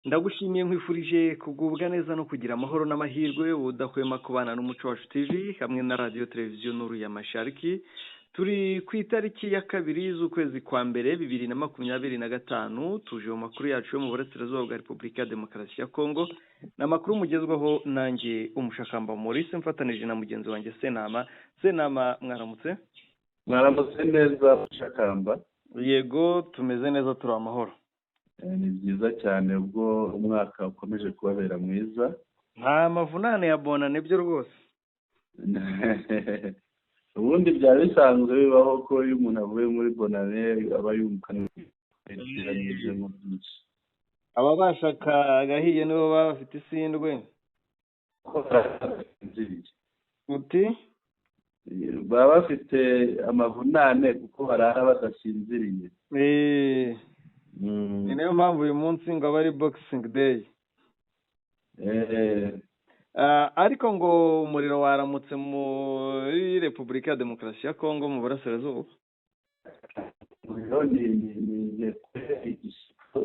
Ndagushimiye, nkwifurije kugubwa neza no kugira amahoro n'amahirwe, udahwema kubana n'Umuco Wacu TV hamwe na Radiyo Televiziyo Nuru ya Mashariki. Turi ku itariki ya 2 z'ukwezi kwa mbere 2025. Tuje mu makuru yacu yo mu burasirazuba bwa Repubulika ya Demokarasi ya Kongo. Ni amakuru mugezwaho nanjye Umushakamba Maurice, mfatanije na mugenzi wanjye Senama. Senama, mwaramutse? Mwaramutse neza, Mushakamba. Yego, tumeze neza, turi amahoro. Ni byiza cyane, ubwo umwaka ukomeje kubabera mwiza. Nta mavunane ya bona, nibyo rwose. Ubundi byari bisanzwe bibaho ko iyo umuntu avuye muri bonane aba yumva yanyuzemo byinshi. Aba bashaka agahiye nibo baba bafite isindwe. Ko barasinziriye. Uti? Baba bafite amavunane kuko barara badasinziriye. Ni nayo mpamvu uyu munsi ngo aba ari Boxing Day. Ariko ngo umuriro waramutse muri Repubulika ya Demokarasi ya Kongo mu burasirazuba. Umuriro ni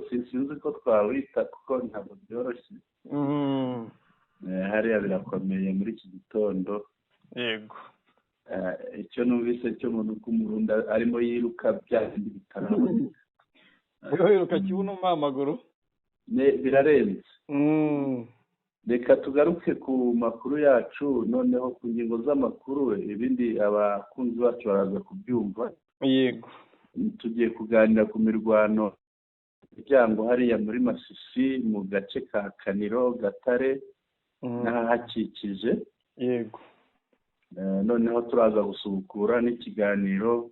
sinzi ko twawita, kuko ntabwo byoroshye. Hariya birakomeye muri iki gitondo. Icyo numvise cyo ngo ni uko Umurundi arimo yiruka bya bindi bitaraboneka. Ariho yiruka kibuno amaguru. Birarenze. Reka tugaruke ku makuru yacu noneho, ku ngingo z'amakuru. Ibindi abakunzi bacu baraza kubyumva. Tugiye kuganira ku mirwano miryango hariya muri Masisi, mu gace ka Kaniro, Gatare n'ahahakikije. Noneho turaza gusubukura n'ikiganiro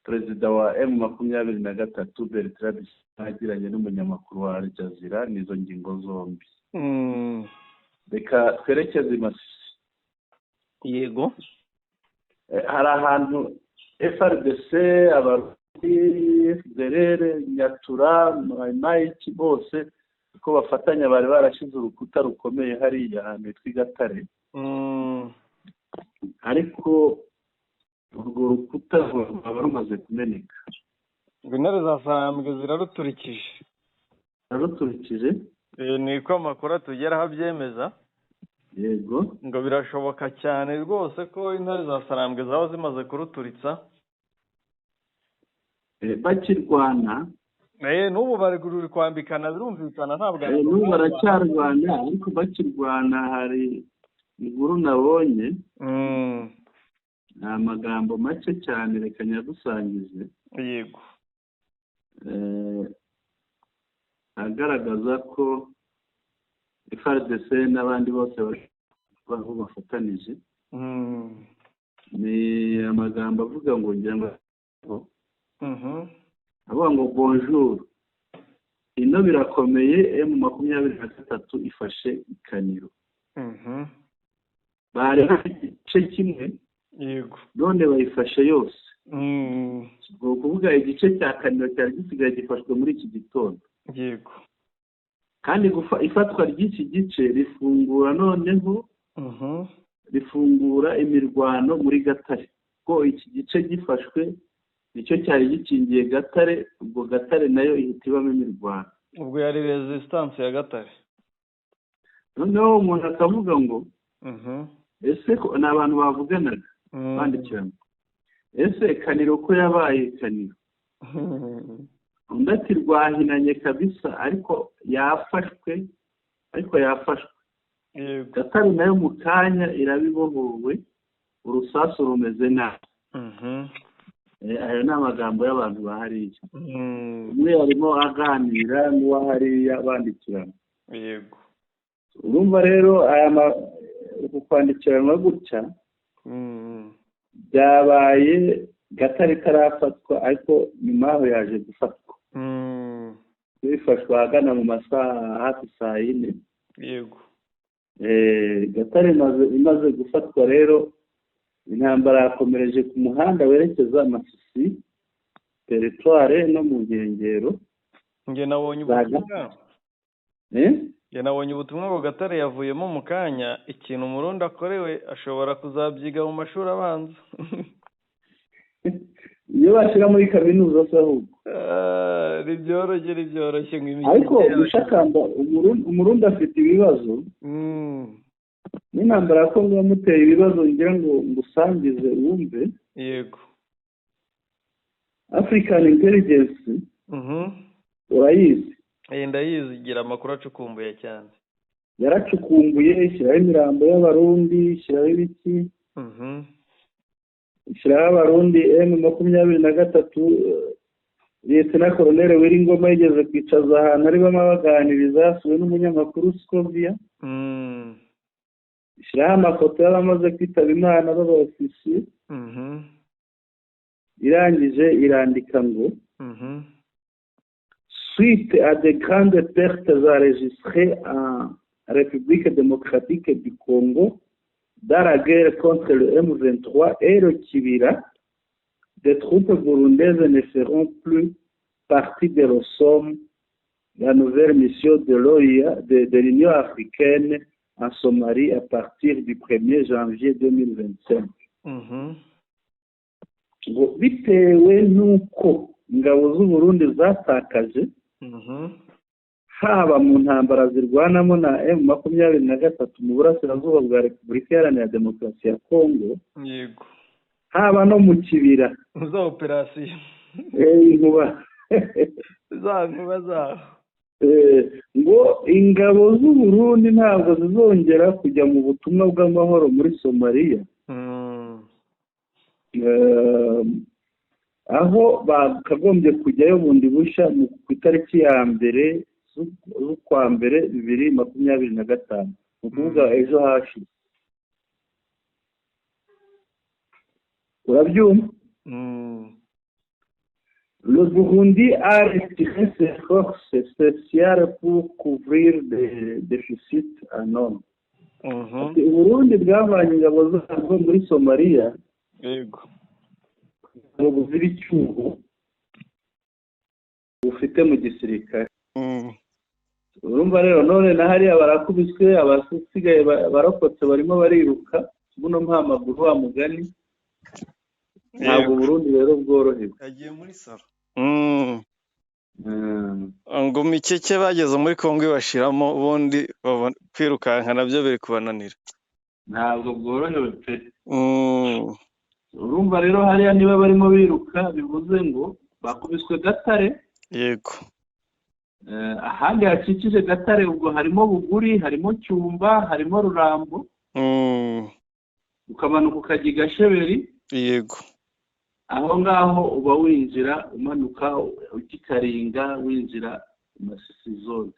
perezida wa M23 Bertrand Bisimwa yagiranye n'umunyamakuru wa Al Jazeera. N'izo ngingo zombi. Reka twerekeze i Masisi. Hari ahantu FARDC, Abarundi, FDLR, Nyatura, Mayiki, bose uko bafatanya bari barashyize urukuta rukomeye hariya ahantu hitwa i Gatare. Ariko urwo rukuta rwaba rumaze kumeneka. Ngo intare za Sarambwe ziraruturikije. Ruturikije. Niko amakuru atugeraho abyemeza. Ngo birashoboka cyane rwose ko intare za Sarambwe zaba zimaze kuruturitsa. Bakirwana. N'ubu bari ruri kwambikana, birumvikana ntabwo N'ubu baracyarwana, ariko bakirwana hari inkuru nabonye. Ni amagambo make cyane, reka nyadusangize. Agaragaza ko FARDC n'abandi bose aho bafatanije. Ni amagambo avuga ngo, ngira ngo avuga ngo: "Bonjour, ino birakomeye, M23 ifashe Ikaniro." Bari igice kimwe, none bayifashe yose. Ni ukuvuga igice cya Kaniro cyari gisigaye gifashwe muri iki gitondo. Kandi ifatwa ry'iki gice rifungura noneho rifungura imirwano muri Gatare, ko iki gice gifashwe nicyo cyari gikingiye Gatare. Ubwo Gatare nayo ihita ibamo imirwano. Ubwo yari resistance ya Gatare. Noneho umuntu akavuga ngo ese ko ni abantu bavuganaga, bandikirana, ese Kaniro ko yabaye Kaniro? Undi ati: "Rwahinanye kabisa, ariko yafashwe, ariko yafashwe." Gatare nayo mu kanya irabibohowe, urusasu rumeze nabi. Ayo ni amagambo y'abantu ba hariya. Umwe arimo aganira n'uwa hariya, bandikirana. Urumva rero aya uku kwandikiranwa gutya byabaye Gatare itarafatwa, ariko nyuma yaho yaje gufatwa. Bifashwe ahagana mu masaha hafi saa 4. Gatare imaze gufatwa rero, intambara yakomereje ku muhanda werekeza Masisi territoire no mu nkengero Njye nabonye za ubutumwa. Eh? Njye nabonye ubutumwa ngo Gatare yavuyemo mu kanya. Ikintu Umurundi akorewe ashobora kuzabyiga mu mashuri abanza. Iyo bashyira muri kaminuza se ahubwo. Ah, ni Ntibyoroshye, ntibyoroshye ngo imikino. Ariko Mushakamba, Umurundi afite ibibazo n'intambara ya Kongo yamuteye ibibazo. Ngira ngo ngusangize wumve. Yego. African Intelligence urayizi? Ndayizi, igira amakuru acukumbuye cyane. Yaracukumbuye, ishyiraho imirambo y'Abarundi, ishyiraho ibiki, ishyiraho Abarundi M23. Lieutenant Colonel Wiringoma yigeze kwicaza ahantu ari bamwe baganiriza, yasuwe n'umunyamakuru Scovia. Ishyiraho amafoto y'abamaze kwitaba Imana b'abofisiye. Irangije irandika ngo: "Suite à de grandes pertes enregistrées en République démocratique du Congo dans la guerre contre le M23 et le Kibira, des troupes burundaises ne feront plus partie de l'EUSOM, la nouvelle mission de l'OIA, de l'Union africaine en Somalie à partir du 1er janvier 2025." Ngo bitewe n'uko ingabo z'u Burundi zatakaje haba mu ntambara zirwanamo na M23 mu burasirazuba bwa Repubulika Iharanira Demokarasi ya Kongo, haba no mu Kibira, za operasiyo, inkuba, za nkuba zaho, ngo ingabo z'u Burundi ntabwo zizongera kujya mu butumwa bw'amahoro muri Somaliya, aho bakagombye kujyayo bundi bushya ku itariki ya 1 z'ukwa mbere 2025, ni ukuvuga ejo hashize. Urabyumva? Le Burundi a retiré ses forces spéciales pour couvrir des déficits en hommes. Ati Uburundi bwavanye ingabo zabwo muri Somaliya ngo buzire icyuho bufite mu gisirikare. Urumva rero none na hariya barakubiswe, abasigaye barokotse barimo bariruka buno mpamaguru wa mugani. Ntabwo Burundi rero bworohewe. Yagiye muri salo ngo mikeke bageze muri Kongo ibashiramo, ubundi kwirukanka nabyo biri kubananira. Ntabwo bworohewe pe. Urumva rero hariya niba barimo biruka, bivuze ngo bakubiswe Gatare. Ahandi hakikije Gatare ubwo harimo Buguri, harimo Cyumba, harimo Rurambo, ukamanuka ukajya i Gasheberi. Aho ngaho uba winjira umanuka ukikaringa winjira Masisi zone.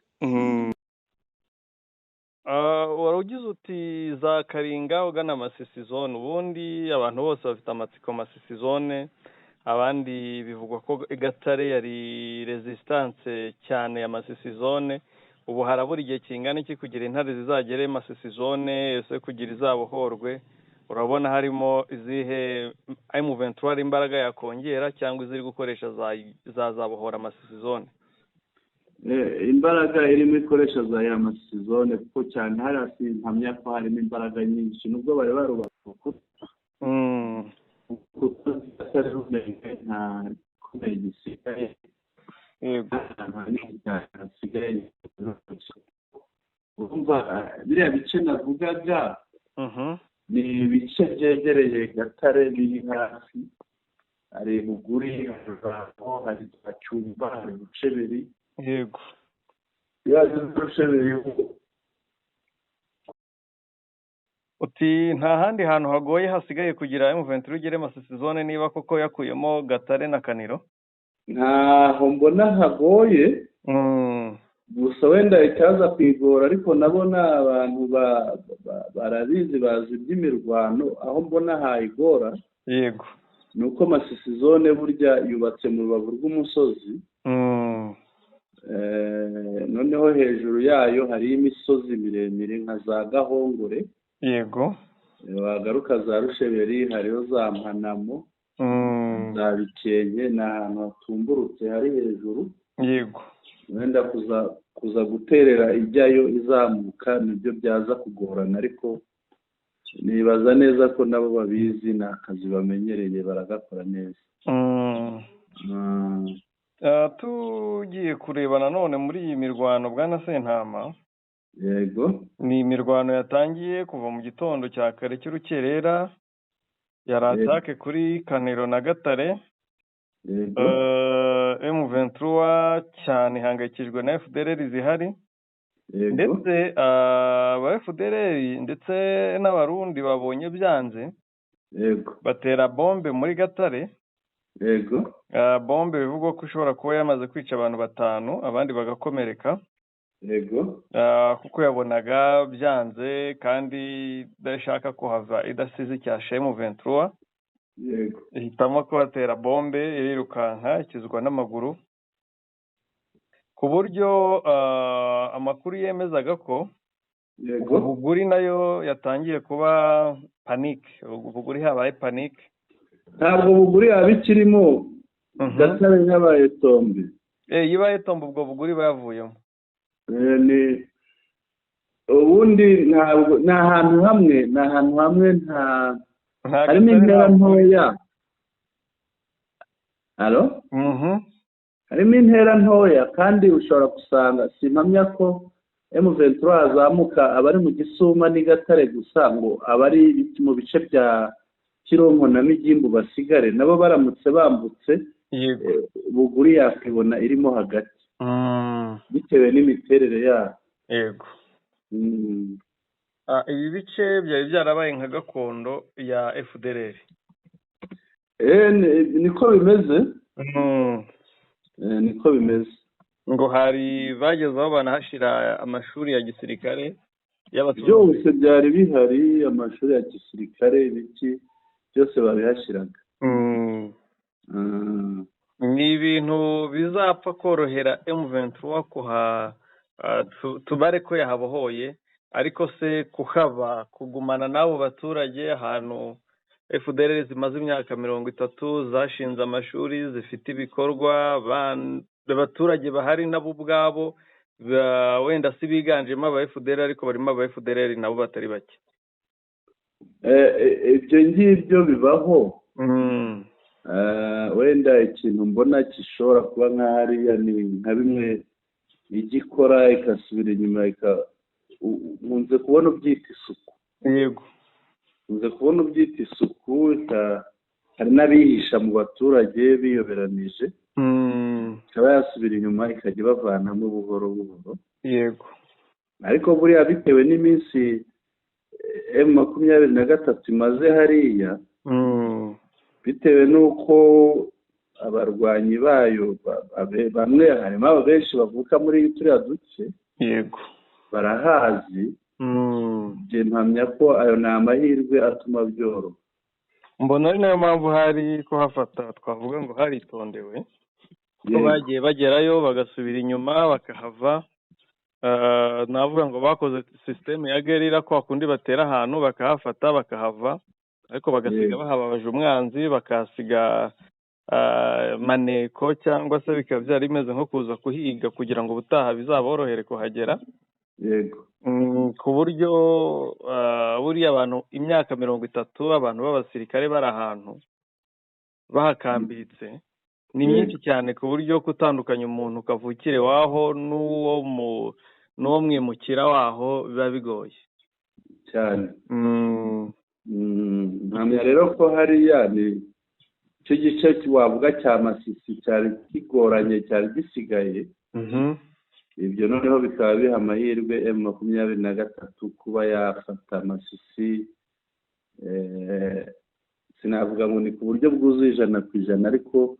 Wari ugize uti za Karinga ugana Masisi zone. Ubundi abantu bose bafite amatsiko Masisi zone, abandi bivugwa ko Gatare yari resistance cyane ya Masisi zone. Ubu harabura igihe kingana iki kugira intare zizagere Masisi zone? Ese kugira izabohorwe, urabona harimo izihe M23 imbaraga yakongera cyangwa iziri gukoresha zazabohora Masisi zone? Imbaraga irimo ikoresha za ya Masisi zone, kuko cyane hariya simpamya ko harimo imbaraga nyinshi nubwo bari barubatse urukuta, kuko Gatare rumeze nta gikomeye gisigaye, ahantu hanini cyane hasigaye. Urumva biriya bice navugaga ni ibice byegereye Gatare biri hafi. Hari Buguri, hari Rurambo, hari za Cyumba, hari Buceberi. Iyo Rusheberi. Uti nta handi hantu hagoye hasigaye kugira M23 igere Masisi zone niba koko yakuyemo Gatare na Kaniro? Ntaho mbona hagoye. Gusa wenda icyaza kwigora, ariko nabo ni abantu barabizi, bazi iby'imirwano, aho mbona hayigora ni uko Masisi zone burya yubatse mu rubavu rw'umusozi. Noneho hejuru yayo hariyo imisozi miremire nka za Gahongore. Wagaruka za Rusheberi, hariho za Mpanamo, za Bikenke, ni ahantu hatumburutse hari hejuru. Wenda kuza guterera ijyayo izamuka nibyo byaza kugorana, ariko nibaza neza ko nabo babizi, ni akazi bamenyereye, baragakora neza. Tugiye kureba nanone muri iyi mirwano, bwana Sentama. Yego. Ni imirwano yatangiye kuva mu gitondo cya kare cy'urukerera, yari attaque kuri Kaniro na Gatare. Yego. M23 cyane ihangayikishijwe na FDLR zihari. Yego. Ndetse aba FDLR ndetse n'Abarundi babonye byanze, Yego. batera bombe muri Gatare. Yego. Bombe bivugwa ko ishobora kuba yamaze kwica abantu 5, abandi bagakomereka. Yego. Kuko yabonaga byanze kandi idashaka kuhava idasize icyasha M23. Yego. Ihitamo kubatera bombe, irirukanka ikizwa n'amaguru, ku buryo amakuru yemezaga ko Yego. Buguri nayo yatangiye kuba panique. Buguri habaye panique. Ntabwo Buguri yaba ikirimo. Gatare yabaye tombe. Ibaye tombe, ubwo Buguri bayavuyemo. Ni ubundi ntabwo ni ahantu hamwe, ni ahantu hamwe, nta harimo intera ntoya. Alo? Harimo intera ntoya, kandi ushobora gusanga simpamya ko M23 azamuka abari mu Gisuma n'i Gatare gusa, ngo abari mu bice bya Kironko na Migimbu basigare. Nabo baramutse bambutse, Buguri yakwibona irimo hagati bitewe n'imiterere yaho. Yego. Ibi bice byari byarabaye nka gakondo ya FDLR. Niko bimeze. Niko bimeze. Ngo hari bageze aho banahashyira amashuri ya gisirikare y'abaturage. Byose byari bihari, amashuri ya gisirikare, ibiki byose babihashyiraga. Ni ibintu bizapfa korohera M23 kuha tubare ko yahabohoye, ariko se kuhaba, kugumana n'abo baturage ahantu FDLR zimaze imyaka 30 zashinze amashuri, zifite ibikorwa, abaturage bahari nabo ubwabo wenda si biganjemo aba FDLR, ariko barimo aba FDLR nabo batari bake. Ibyo ngibyo bibaho. Wenda ikintu mbona gishobora kuba nka hariya ni nka bimwe ijya ikora igasubira inyuma, nkunze kubona ubyita isuku. Yego. Nkunze kubona ubyita isuku, hari n'abihisha mu baturage biyoberanije, ikaba yasubira inyuma ikajya ibavanamo buhoro buhoro. Yego. Ariko buriya bitewe n'iminsi M23 imaze hariya, bitewe n'uko abarwanyi bayo bamwe, harimo aba benshi bavuka muri turiya duce. Yego. Barahazi. Njye mpamya ko ayo ni amahirwe atuma byoroha. Mbona ari nayo mpamvu hari kuhafata twavuga ngo haritondewe, ko bagiye bagerayo bagasubira inyuma bakahava. Navuga ngo bakoze système ya guérilla, kwa kundi batera ahantu bakahafata bakahava, ariko bagasiga bahababaje umwanzi, bakahasiga maneko, cyangwa se bikaba byari bimeze nko kuza kuhiga kugira ngo ubutaha bizaborohere kuhagera. Yego. Ku buryo buriya abantu imyaka 30 abantu b'abasirikare bari ahantu bahakambitse ni myinshi cyane, ku buryo gutandukanya umuntu kavukire waho n'uwo mu n'uwo mwimukira waho biba bigoye cyane. Mpamya rero ko hariya ni icyo gice wavuga cya Masisi cyari kigoranye, cyari gisigaye. Ibyo noneho bikaba biha amahirwe M23 kuba yafata Masisi. Sinavuga ngo ni ku buryo bwuzuye 100%, ariko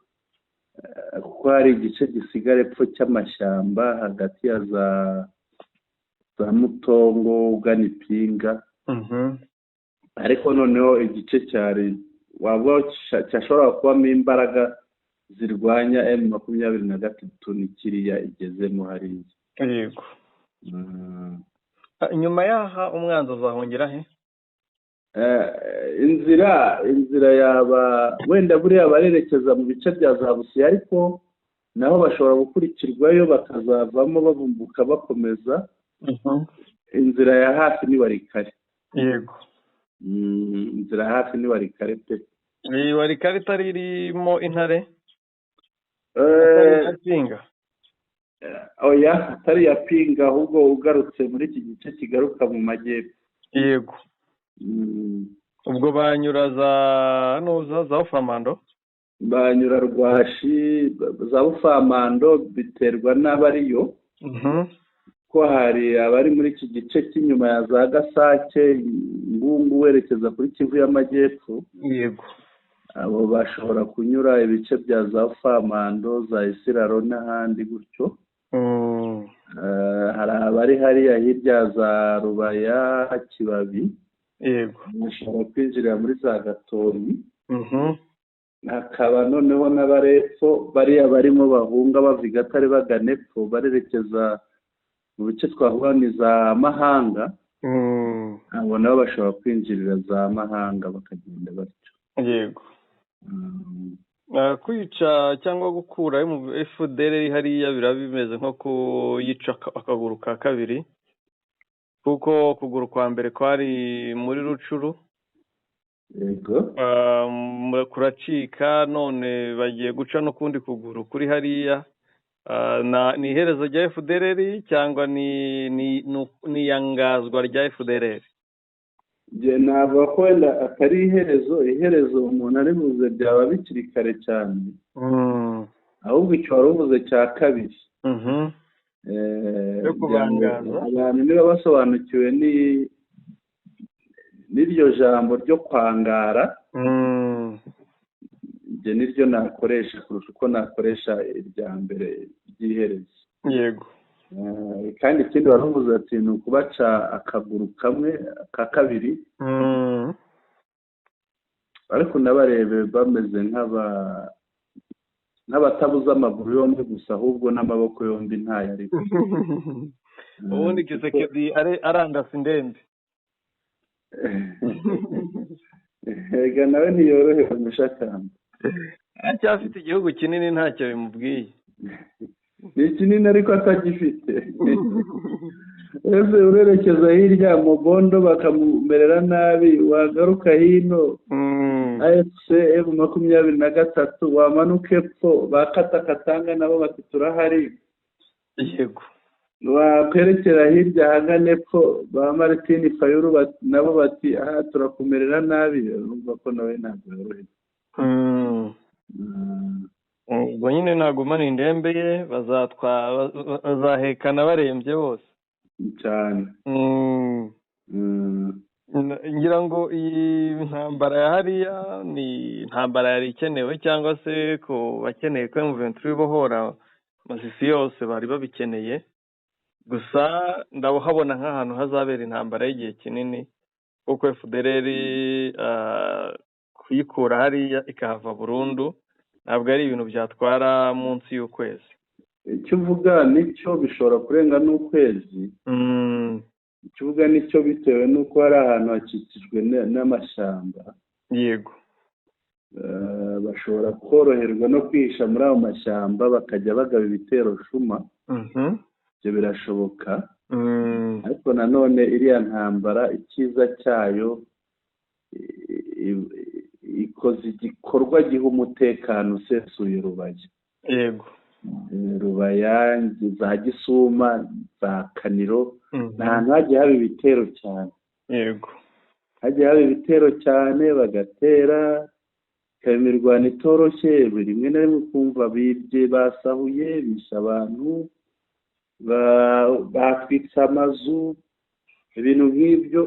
kuko hari igice gisigara epfo cy'amashyamba hagati ya za Mutongo ugana Ipinga, ariko noneho igice cyari wavuga cyashobora kubamo imbaraga zirwanya M23 ni kiriya igezemo hariya. Yego. Nyuma yaha umwanzi azahongera he? Inzira yaba wenda buriya barerekeza mu bice bya za Busiya, ariko naho bashobora gukurikirwayo bakazavamo bavumbuka bakomeza. Inzira ya hafi ni Warikare. Yego. Inzira ya hafi ni Warikare pe. Warikare itari irimo intare? Atari Pinga? Oya, atari iya Pinga, ahubwo ugarutse muri iki gice kigaruka mu majyepfo. Yego. Ubwo banyura za nuza za Bufamando? Banyura Rwashi, za Bufamando, biterwa n'abariyo, ko hari abari muri iki gice cy'inyuma ya za Gasake, Ngungu, werekeza kuri Kivu y'Amajyepfo. Abo bashobora kunyura ibice bya za Famando, za Isiraro n'ahandi gutyo. Hari abari hariya hirya za Rubaya, Kibabi, bashobora kwinjirira muri za Gatoyi. Hakaba noneho n'abarepfo, bariya barimo bahunga bava i Gatare bagana epfo, barerekeza mu bice twavuga ni za Mahanga. Abo nabo bashobora kwinjirira za Mahanga bakagenda batyo. Kwica cyangwa gukura mu FDLR hariya biraba bimeze nko kuyica akaguru ka kabiri, kuko ukuguru kwa mbere kwari muri Rucuru. Kuracika, none bagiye guca n'ukundi kuguru kuri hariya. Ni iherezo rya FDLR cyangwa ni iyangazwa rya FDLR? Njye navuga ko wenda atari iherezo. Iherezo umuntu aribuze byaba bikiri kare cyane, ahubwo icyo wari uvuze cya kabiri, Yo kubangaza. abantu niba basobanukiwe n'iryo jambo ryo kwangara, njye niryo nakoresha kurusha uko nakoresha irya mbere ry'iherezo. Kandi ikindi wari uvuze ati ni ukubaca akaguru kamwe ka kabiri, ariko nabarebe bameze nk'abatabuze amaguru yombi gusa, ahubwo n'amaboko yombi ntayo ariko. Ubundi Kisekedi arandasa indembe. Ega nawe ntiyorohewe mushakamba. Aracyafite igihugu kinini, ntacyo bimubwiye. Ni kinini ariko atagifite. Ese urerekeza hirya Mugondo bakamumerera nabi, wagaruka hino AFC M23, wamanuka epfo bakatakatanga nabo bati turahari. Wakwerekera hirya ahagana epfo ba Martin Fayulu nabo bati aha turakumerera nabi. Urumva ko nawe ntabwo yorohewe. Ubwo nyine nagumana indembe ye, bazahekana barembye bose cyane. Ngira ngo iyi ntambara ya hariya ni intambara yari ikenewe, cyangwa se ku bakeneye ko M23 ibohora Masisi yose bari babikeneye. Gusa ndahabona nk'ahantu hazabera intambara y'igihe kinini, kuko FDLR kuyikura hariya ikahava burundu ntabwo ari ibintu byatwara munsi y'ukwezi. Icyo uvuga nicyo, bishobora kurenga n'ukwezi. Icyo uvuga nicyo, bitewe n'uko hari ahantu hakikijwe n'amashyamba. Bashobora koroherwa no kwihisha muri ayo mashyamba, bakajya bagaba ibitero shuma. Ibyo birashoboka. Ariko nanone iriya ntambara icyiza cyayo ikoze igikorwa giha umutekano usesuye Rubaya. Rubaya, za Gisuma, za Kaniro, ni ahantu hagiye haba ibitero cyane. Hagiye haba ibitero cyane, bagatera, ikaba imirwano itoroshye. Rimwe na rimwe ukumva bibye, basahuye, bishe abantu, batwitse amazu, ibintu nk'ibyo.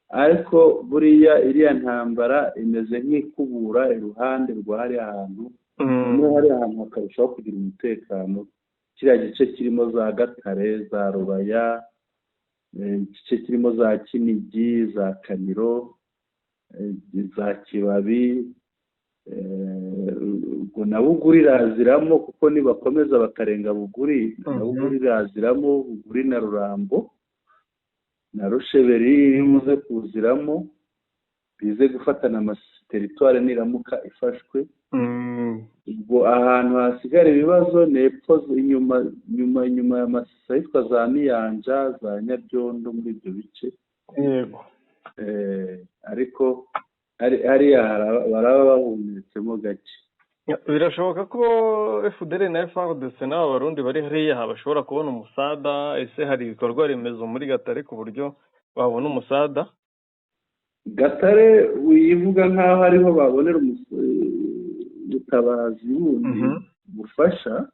Ariko buriya iriya ntambara imeze nk'ikubura iruhande rwa hariya hantu, noneho hariya hantu hakarushaho kugira umutekano. Kiriya gice kirimo za Gatare, za Rubaya, igice kirimo za Kinigi, za Kaniro, za Kibabi, ubwo na Buguri iraziramo, kuko nibakomeza bakarenga Buguri, na Buguri iraziramo, Buguri na Rurambo na Rusheberi irimuze kuziramo, bize gufatana amateritwari niramuka ifashwe. Ubwo ahantu hasigara ibibazo ni epfo inyuma nyuma inyuma ya Masisi ahitwa za Miyanja, za Nyabyondo, muri ibyo bice. Ariko hariya baraba bahumetsemo gake. Birashoboka ko FDL na FARDC n'aba Barundi bari hariya bashobora kubona umusada. Ese hari ibikorwa remezo muri Gatare ku buryo babona umusada? Gatare wivuga nk'aho ariho babonera ubutabazi bundi bufasha,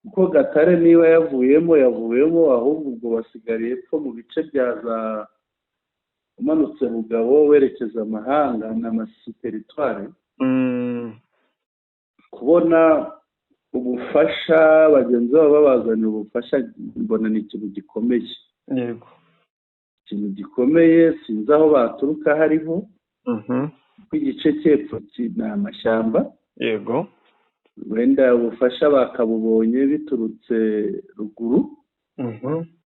kuko Gatare niba yavuyemo ahubwo ubwo basigariye ko mu bice bya za umanutse Bugabo werekeza amahanga na Masisi teritwari. Kubona ubufasha bagenzi babo babazanira ubufasha, mbona ni ikintu gikomeye. Yego, ikintu gikomeye, sinzi aho baturuka hariho, kuko igice cy'epfo ni amashyamba. Yego, wenda ubufasha bakabubonye biturutse ruguru,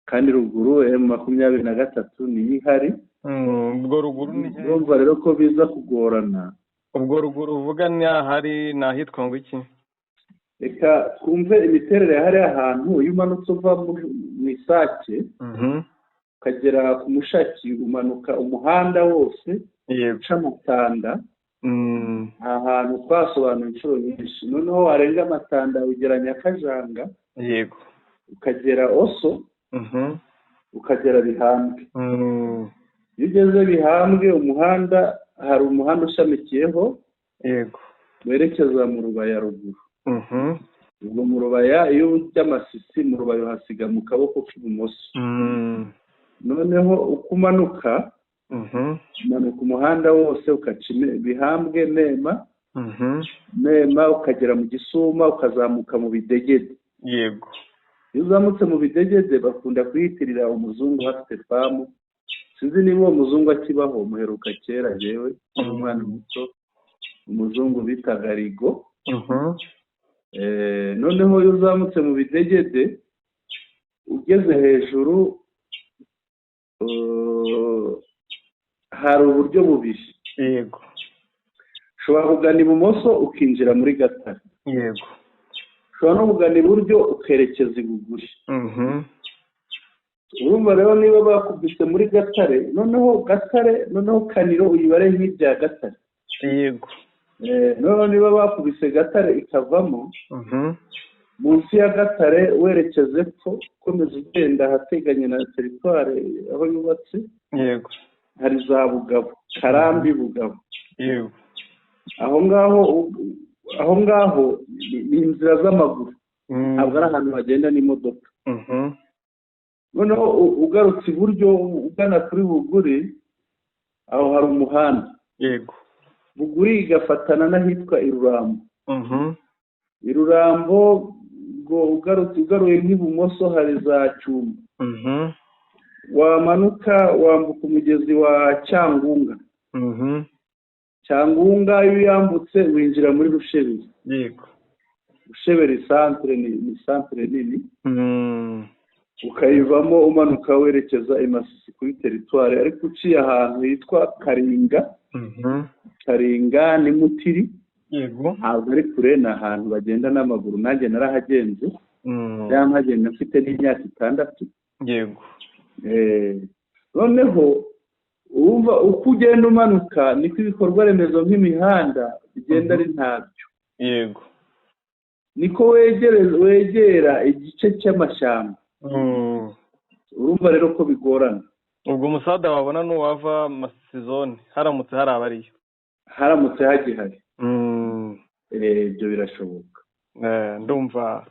kandi ruguru M23 niyo ihari. Ubwo ruguru ni urumva rero ko biza kugorana. Ubwo ruguru uvuga ni ahari ni ahitwa ngo iki? Reka twumve imiterere hari ahantu. Iyo umanutse uva mu Isake ukagera ku Mushaki, umanuka umuhanda wose uca Amatanda. Aha hantu twasobanuye inshuro nyinshi. Noneho warenga Amatanda ugera Nyakajanga, yego, ukagera Oso, ukagera Bihambwe. Iyo ugeze Bihambwe, umuhanda hari umuhanda ushamikiyeho, yego, werekeza mu Rubaya ruguru. Ubwo mu Rubaya, iyo ujya Masisi mu Rubaya uhasiga mu kaboko k'ibumoso. Noneho uko umanuka, umanuka umuhanda wose ukaca Bihambwe, Nema, Nema ukagera mu Gisuma, ukazamuka mu Bidegede. Yego, iyo uzamutse mu Bidegede bakunda kuyitirira umuzungu hafite famu. Sinzi niba uwo muzungu akibaho, muheruka kera jewe umwana muto, umuzungu bitaga Rigo. Noneho iyo uzamutse mu Bidegede ugeze hejuru, hari uburyo bubiri. Yego, ushobora kugana ibumoso ukinjira muri Gatare. Yego, ushobora no kugana iburyo ukerekeza i Buguri. Urumva rero niba bakubise muri Gatare, noneho Gatare, noneho Kaniro uyibare hirya ya Gatare. Yego, noneho niba bakubise Gatare ikavamo, munsi ya Gatare werekeza epfo, ukomeza ugenda ahateganye na teritwari aho yubatse. Yego, hari za Bugabo, Karambi, Bugabo. Yego, aho ngaho ni inzira z'amaguru, ntabwo ari ahantu hagenda n'imodoka. Noneho ugarutse iburyo ugana kuri Buguri, aho hari umuhanda. Yego, Buguri igafatana n'ahitwa Irurambo. Irurambo ngo ugarutse ugaruye nk'ibumoso hari za Cyumba. Wamanuka wambuka umugezi wa Cyangunga. Cyangunga iyo uyambutse winjira muri Rusheberi. Yego, Rusheberi santere ni santere nini. Ukayivamo umanuka werekeza i Masisi kuri teritwari, ariko uciye ahantu hitwa Karinga. Karinga ni Mutiri. Yego, ntabwo ari kure, ni ahantu bagenda n'amaguru. Nanjye narahagenze, mpagenda mfite n'imyaka 6. Yego, noneho wumva uko ugenda umanuka niko ibikorwa remezo nk'imihanda bigenda ari ntabyo. Yego, niko wegera igice cy'amashyamba. Urumva rero ko bigorana. Ubwo umusada wabona n'uwava Masisi zone haramutse hari abariyo, haramutse hagihari, ibyo birashoboka. Ndumva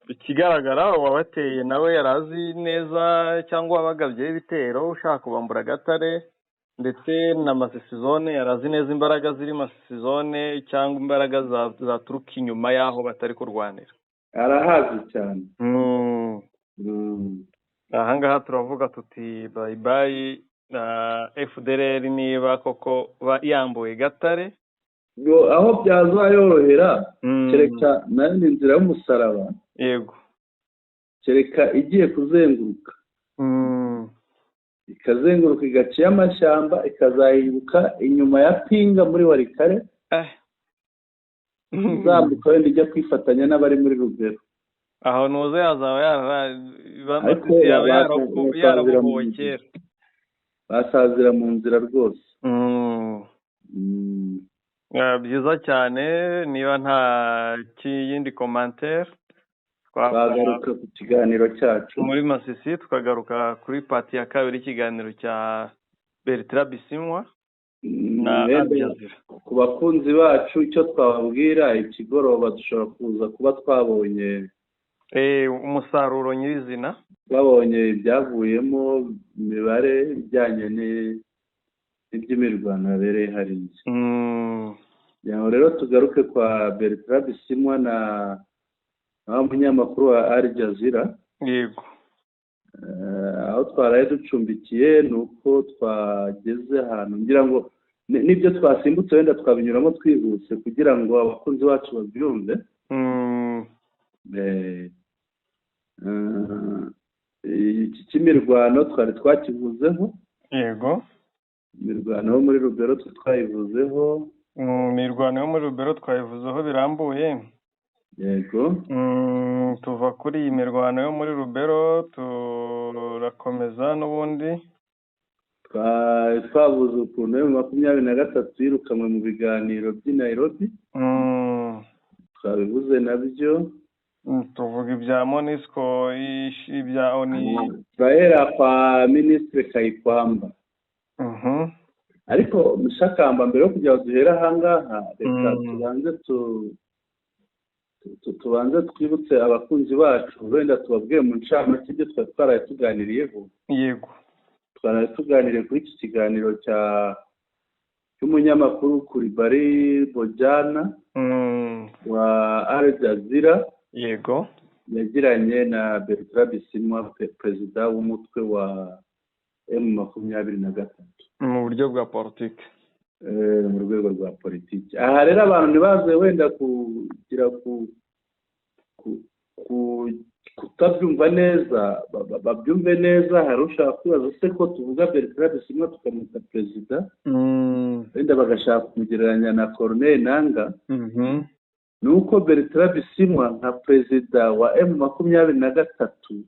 ikigaragara uwabateye nawe yarazi neza, cyangwa wabagabyeho ibitero ushaka kubambura Gatare ndetse na Masisi zone, yarazi neza imbaraga ziri Masisi zone cyangwa imbaraga zaturuka inyuma y'aho batari kurwanira. Arahazi cyane. Aha ngaha turavuga tuti bayi bayi na FDLR niba koko yambuye Gatare. Aho byazayorohera, kereka nayo ni inzira y'umusaraba. Yego, kereka igiye kuzenguruka, ikazenguruka igaca amashyamba, ikazayibuka inyuma ya Pinga muri Warikare, izamuka wenda ijya kwifatanya n'abari muri Rubero. Aho ntuze yazaba yarabohowe kera, basazira mu nzira rwose. Byiza cyane. Niba nta kiyindi commentaire, twagaruka ku kiganiro cyacu muri Masisi, tukagaruka kuri partie ya kabiri y'ikiganiro cya Bertrand Bisimwa na Al Jazeera. Ku bakunzi bacu, icyo twababwira, ikigoroba dushobora kuza kuba twabonye umusaruro nyirizina, twabonye ibyavuyemo, imibare ijyanye n'iby'imirwano yabereye hariya. Kugira ngo rero tugaruke kwa Bertrand Bisimwa na wa munyamakuru wa Al Jazeera. Aho twaraye ducumbikiye ni uko twageze ahantu, ngira ngo n'ibyo twasimbutse wenda twabinyuramo twihuse kugira ngo abakunzi bacu babyumve. Iki cy'imirwano twari twakivuzeho. Imirwano yo muri Rubero twayivuzeho. Imirwano yo muri Rubero twayivuzeho birambuye. Tuva kuri iyi mirwano yo muri Rubero turakomeza n'ubundi. Twavuze ukuntu M23 yirukanwe mu biganiro by'i Nairobi. Twabivuze nabyo. Tuvuga ibya MONUSCO, ibya ONU. Turahera kwa Minisitiri Kayikwamba. Ariko Mushakamba, mbere yo kugira ngo duhere ahangaha, reka tubanze twibutse abakunzi bacu, wenda tubabwire mu ncamake ibyo twari twaraye tuganiriyeho. Twaraye tuganiriye kuri iki kiganiro cy'umunyamakuru Kuribari Bojana wa Al Jazeera yagiranye na Bertrand Bisimwa, perezida w'umutwe wa M23, mu buryo bwa politiki. Mu rwego rwa politiki. Aha rero abantu ntibaze wenda kugira kutabyumva neza, babyumve neza. Hari ushaka kwibaza se ko tuvuga Bertrand Bisimwa tukamwita perezida, wenda bagashaka kumugereranya na Corneille Nangaa. Ni uko Bertrand Bisimwa nka perezida wa M23,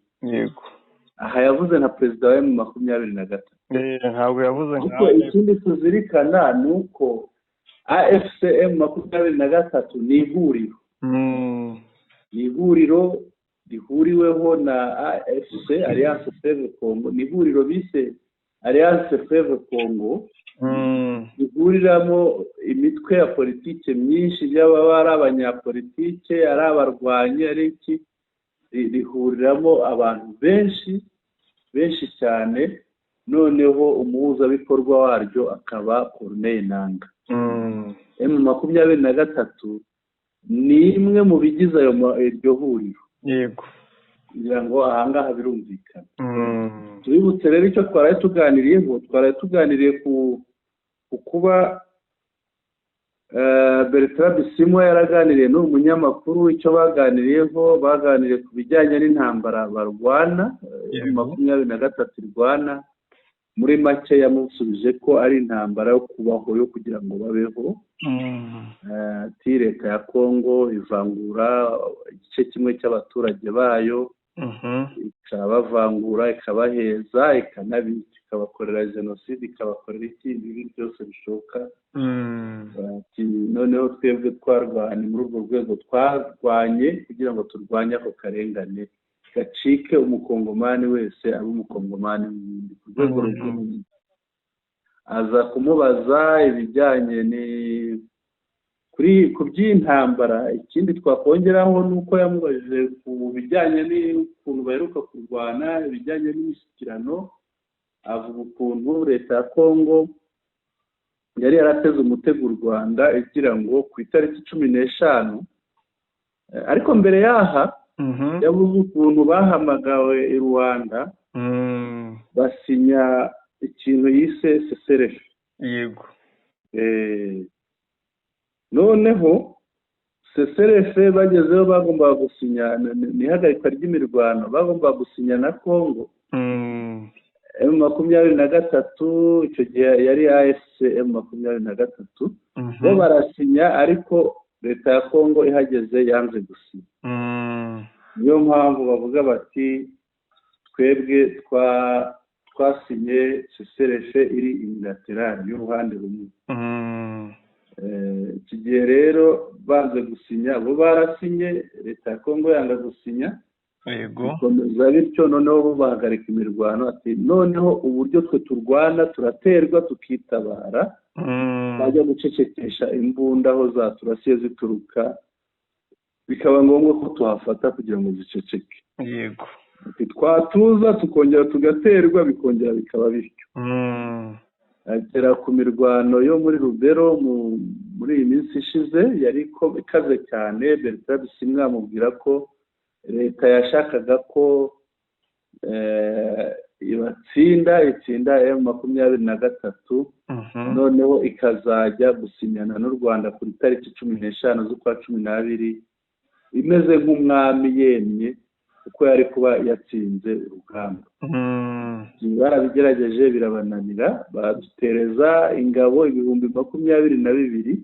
aha yavuze nka perezida wa M23. Ntabwo yavuze Kuko ikindi tuzirikana ni uko AFC M23 ni ihuriro, ni ihuriro rihuriweho na AFC, Alliance Fleuve Congo. Ni ihuriro bise Alliance Fleuve Congo, rihuriramo imitwe ya politike myinshi, yaba ari abanyapolitike, ari abarwanyi, ari iki, rihuriramo abantu benshi benshi cyane. Noneho umuhuzabikorwa waryo akaba Corneille Nangaa. M23 ni imwe mu bigize iryo huriro. Kugira ngo ahangaha birumvikana. Tubibutse rero icyo twaraye tuganiriyeho. Twaraye tuganiriye ku kuba Bertrand Bisimwa yaraganiriye n'uyu munyamakuru. Icyo baganiriyeho, baganiriye ku bijyanye n'intambara barwana, 23 irwana. Muri make yamusubije ko ari intambara yo kubaho, yo kugira ngo babeho. Ati leta ya Kongo ivangura igice kimwe cy'abaturage bayo, ikabavangura, ikabaheza, ikanabica, ikabakorera jenoside, ikabakorera iki, ibibi byose bishoboka. Noneho twebwe twarwanye muri urwo rwego, twarwanye kugira ngo turwanye ako karengane gacike, umukongomani wese abe umukongomani wundi ku rwego rw'igihugu. Aza kumubaza ibijyanye ni kuri ku by'intambara. Ikindi twakongeraho ni uko yamubajije ku bijyanye n'ukuntu baheruka kurwana, ibijyanye n'imishyikirano. Avuga ukuntu leta ya Kongo yari yarateze umutego u Rwanda igira ngo ku itariki 15. Ariko mbere y'aha yavuze ukuntu bahamagawe i Rwanda, basinya ikintu yise cessez-le-feu. Noneho cessez-le-feu bagezeho, bagombaga gusinya, ni ihagarikwa ry'imirwano bagombaga gusinya na Kongo. M23, icyo gihe yari AFC M23, bo barasinya, ariko leta ya Kongo ihageze yanze gusinya. Niyo mpamvu bavuga bati twebwe twasinye cessez-le-feu iri unilatérale, y'uruhande rumwe. Iki gihe rero banze gusinya, bo barasinye, leta ya Kongo yanga gusinya. Bikomeza bityo, noneho bo bahagarika imirwano. Ati noneho uburyo twe turwana, turaterwa tukitabara, bajya gucecekesha imbunda aho zaturasiye zituruka, bikaba ngombwa ko tuhafata kugira ngo ziceceke. Ati twatuza tukongera tugaterwa, bikongera bikaba bityo. Agera ku mirwano yo muri Rubero muri iyi minsi ishize yari ikaze cyane. Bertrand Bisimwa amubwira ko leta yashakaga ko ibatsinda, itsinda M23, noneho ikazajya gusinyana n'u Rwanda kuri tariki 15 z'ukwa 12 imeze nk'umwami yemye, kuko yari kuba yatsinze urugamba. Barabigerageje birabananira, badutereza ingabo 22,000,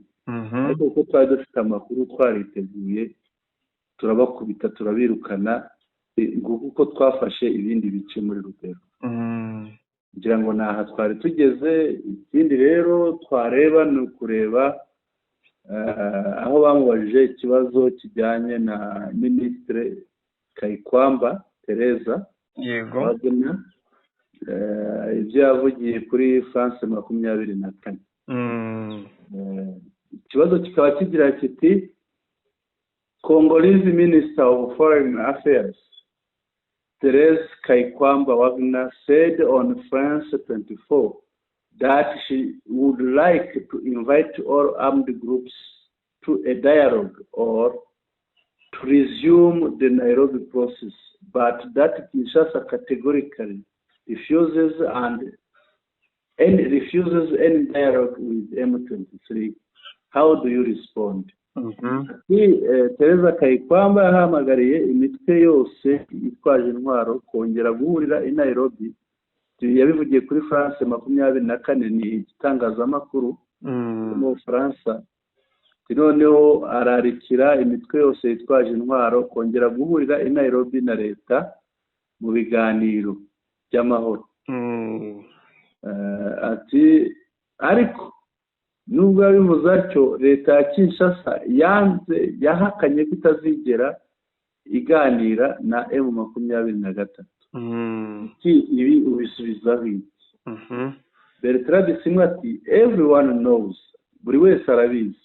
ariko kuko twari dufite amakuru, twariteguye, turabakubita turabirukana. Nguko uko twafashe ibindi bice muri Rubero. Ngira ngo ni aha twari tugeze. Ikindi rero twareba ni ukureba aho bamubajije ikibazo kijyanye na Minisitiri Kayikwamba Tereza Wagner, ibyo yavugiye kuri France 24. Ikibazo kikaba kigira kiti: "Congolese Minister of Foreign Affairs Therese Kayikwamba Wagner said on France 24 that she would like to invite all armed groups to a dialogue or to resume the Nairobi process, but that Kinshasa categorically refuses any dialogue with M23. How do you respond?" Tereza Kayikwamba yahamagariye imitwe yose yitwaje intwaro kongera guhurira i Nairobi. Yabivugiye kuri France 24, ni igitangazamakuru mu Bufaransa. Noneho ararikira imitwe yose yitwaje intwaro kongera guhurira i Nairobi na leta mu biganiro by'amahoro. Ati ariko nubwo yabivuze atyo, leta ya Kinshasa yanze, yahakanye ko itazigera iganira na M23. Ibi ubisubizaho iki? Bertrand Bisimwa ati: "Everyone knows," buri wese arabizi.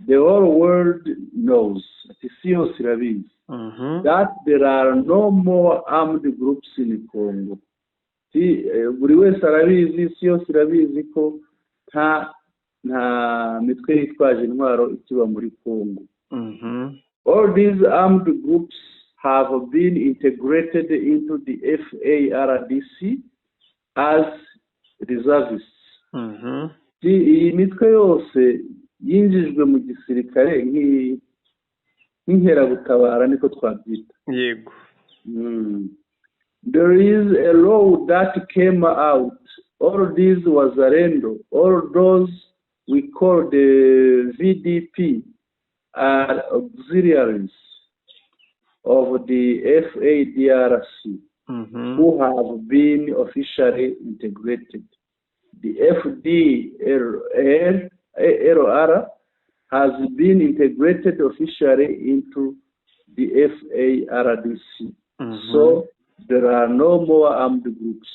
"The whole world knows," ati isi yose irabizi, "that there are no more armed groups in Congo." Buri wese arabizi, isi yose irabizi ko nta mitwe yitwaje intwaro ikiba muri Congo. "All these armed groups have been integrated into the FARDC as reservists." Iyi mitwe yose yinjijwe mu gisirikare nk'inkeragutabara, niko twabyita. "There is a law that came out. All these Wazalendo, all those we call the VDP, are auxiliaries of the FARDC who have been officially integrated. The FDLR has been integrated officially into the FARDC. So there are no more armed groups."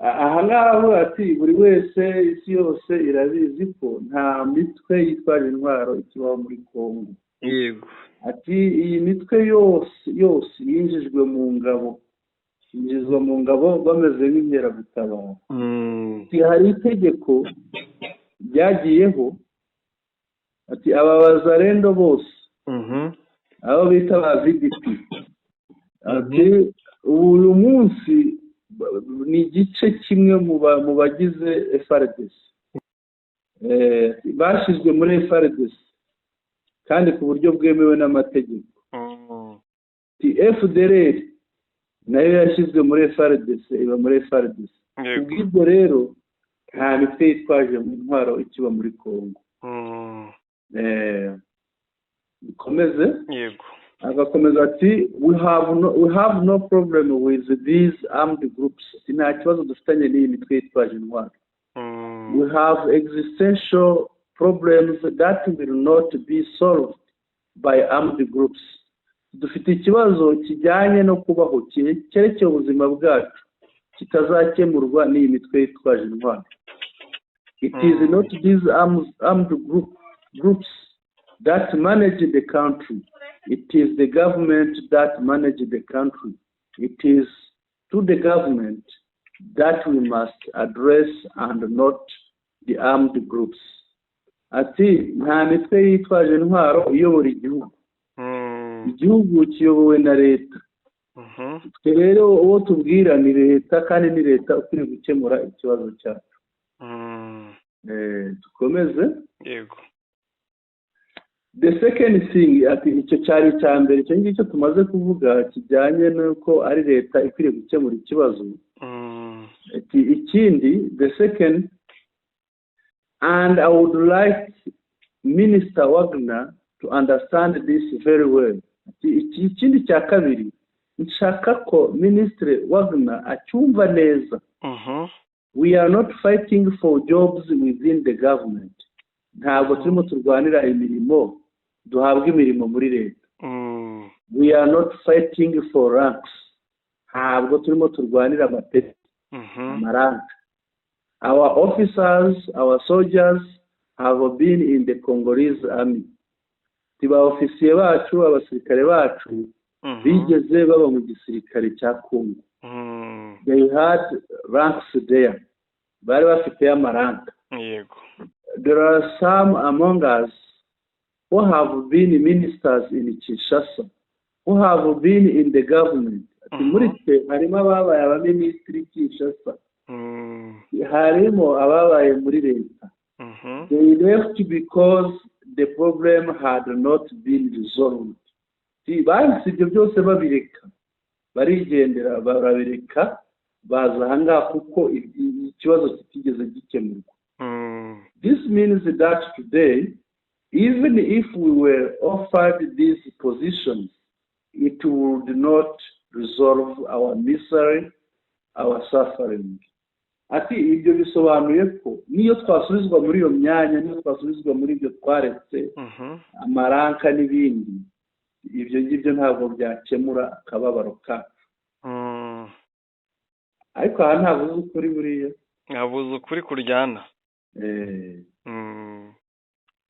Aha ngaha aravuga ati buri wese, isi yose irabizi ko nta mitwe yitwaje intwaro ikibaho muri Congo. Ati iyi mitwe yose yose yinjijwe mu ngabo, yinjizwa mu ngabo bameze nk'inkeragutabara. Ati hari itegeko ryagiyeho, ati aba bazarendo bose, abo bita ba VDP, ati uyu munsi ni igice kimwe mu bagize FARDC, bashyizwe muri FARDC kandi ku buryo bwemewe n'amategeko. FDLR nayo yashyizwe muri FARDC, iba muri FARDC. Kubw'ibyo rero nta mitwe yitwaje intwaro ikiba muri Congo. Bikomeze. Agakomeza ati We have no problem with these armed groups," nta kibazo dufitanye n'iyi mitwe yitwaje intwaro. "We have existential problems that will not be solved by armed groups. Dufite ikibazo kijyanye no kubaho, cyerekeye ubuzima bwacu, kitazakemurwa n'iyi mitwe yitwaje intwaro. It is not these armed groups that manage the country. It is the government that manage the country. It is to the government that we must address and not the armed groups. Ati nta mitwe yitwaje intwaro iyobora igihugu. Igihugu kiyobowe na leta. Twe rero uwo tubwira ni leta, kandi ni leta ukwiriye gukemura ikibazo cyacu. Dukomeze. Yego. The second thing, ati icyo cyari icya mbere, icyo ngicyo tumaze kuvuga kijyanye n'uko ari leta ikwiriye gukemura ikibazo. Ati ikindi, the second, and I would like Minister Wagner to understand this very well. Ati ikindi cya kabiri, nshaka ko Minisitiri Wagner acyumva neza. We are not fighting for jobs within the government. Ntabwo turimo turwanira imirimo, duhabwa imirimo muri leta. We are not fighting for ranks. Ntabwo turimo turwanira amapeti, amaranka. Our officers, our soldiers have been in the Congolese army. Ba ofisiye bacu, abasirikare bacu bigeze baba mu gisirikare cya Congo. They had ranks there. Bari bafite amaranka. There are some among us who have been ministers in Kinshasa, who have been in the government. Ati muri twe harimo ababaye abaminisitiri Kinshasa, harimo ababaye muri leta. They left because the problem had not been resolved. Bahise ibyo byose babireka, barigendera, barabireka, baza ahangaha kuko ikibazo kitigeze gikemurwa. This means that today, even if we were offered these positions, it would not resolve our misery, our suffering. Ati ibyo bisobanuye ko niyo twasubizwa muri iyo myanya, niyo twasubizwa muri ibyo twaretse, amaranka n'ibindi, ibyo ngibyo ntabwo byakemura akababaro kacu. Ariko aha ntabuze ukuri buriya. Ntabuze ukuri kuryana.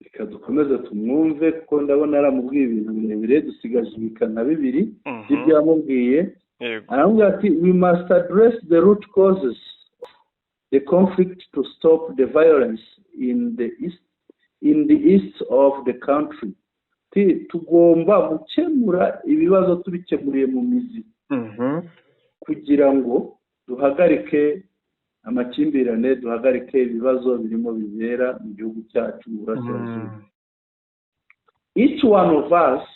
Reka dukomeze tumwumve, kuko ndabona aramubwiye ibintu birebire. Dusigaje ibika nka bibiri by'ibyo yamubwiye. Aramubwira ati we must address the root causes the conflict to stop the violence in the east of the country. Tugomba gukemura ibibazo tubikemuriye mu mizi kugira ngo duhagarike amakimbirane, duhagarike ibibazo birimo bibera mu gihugu cyacu mu burasirazuba. Each one of us,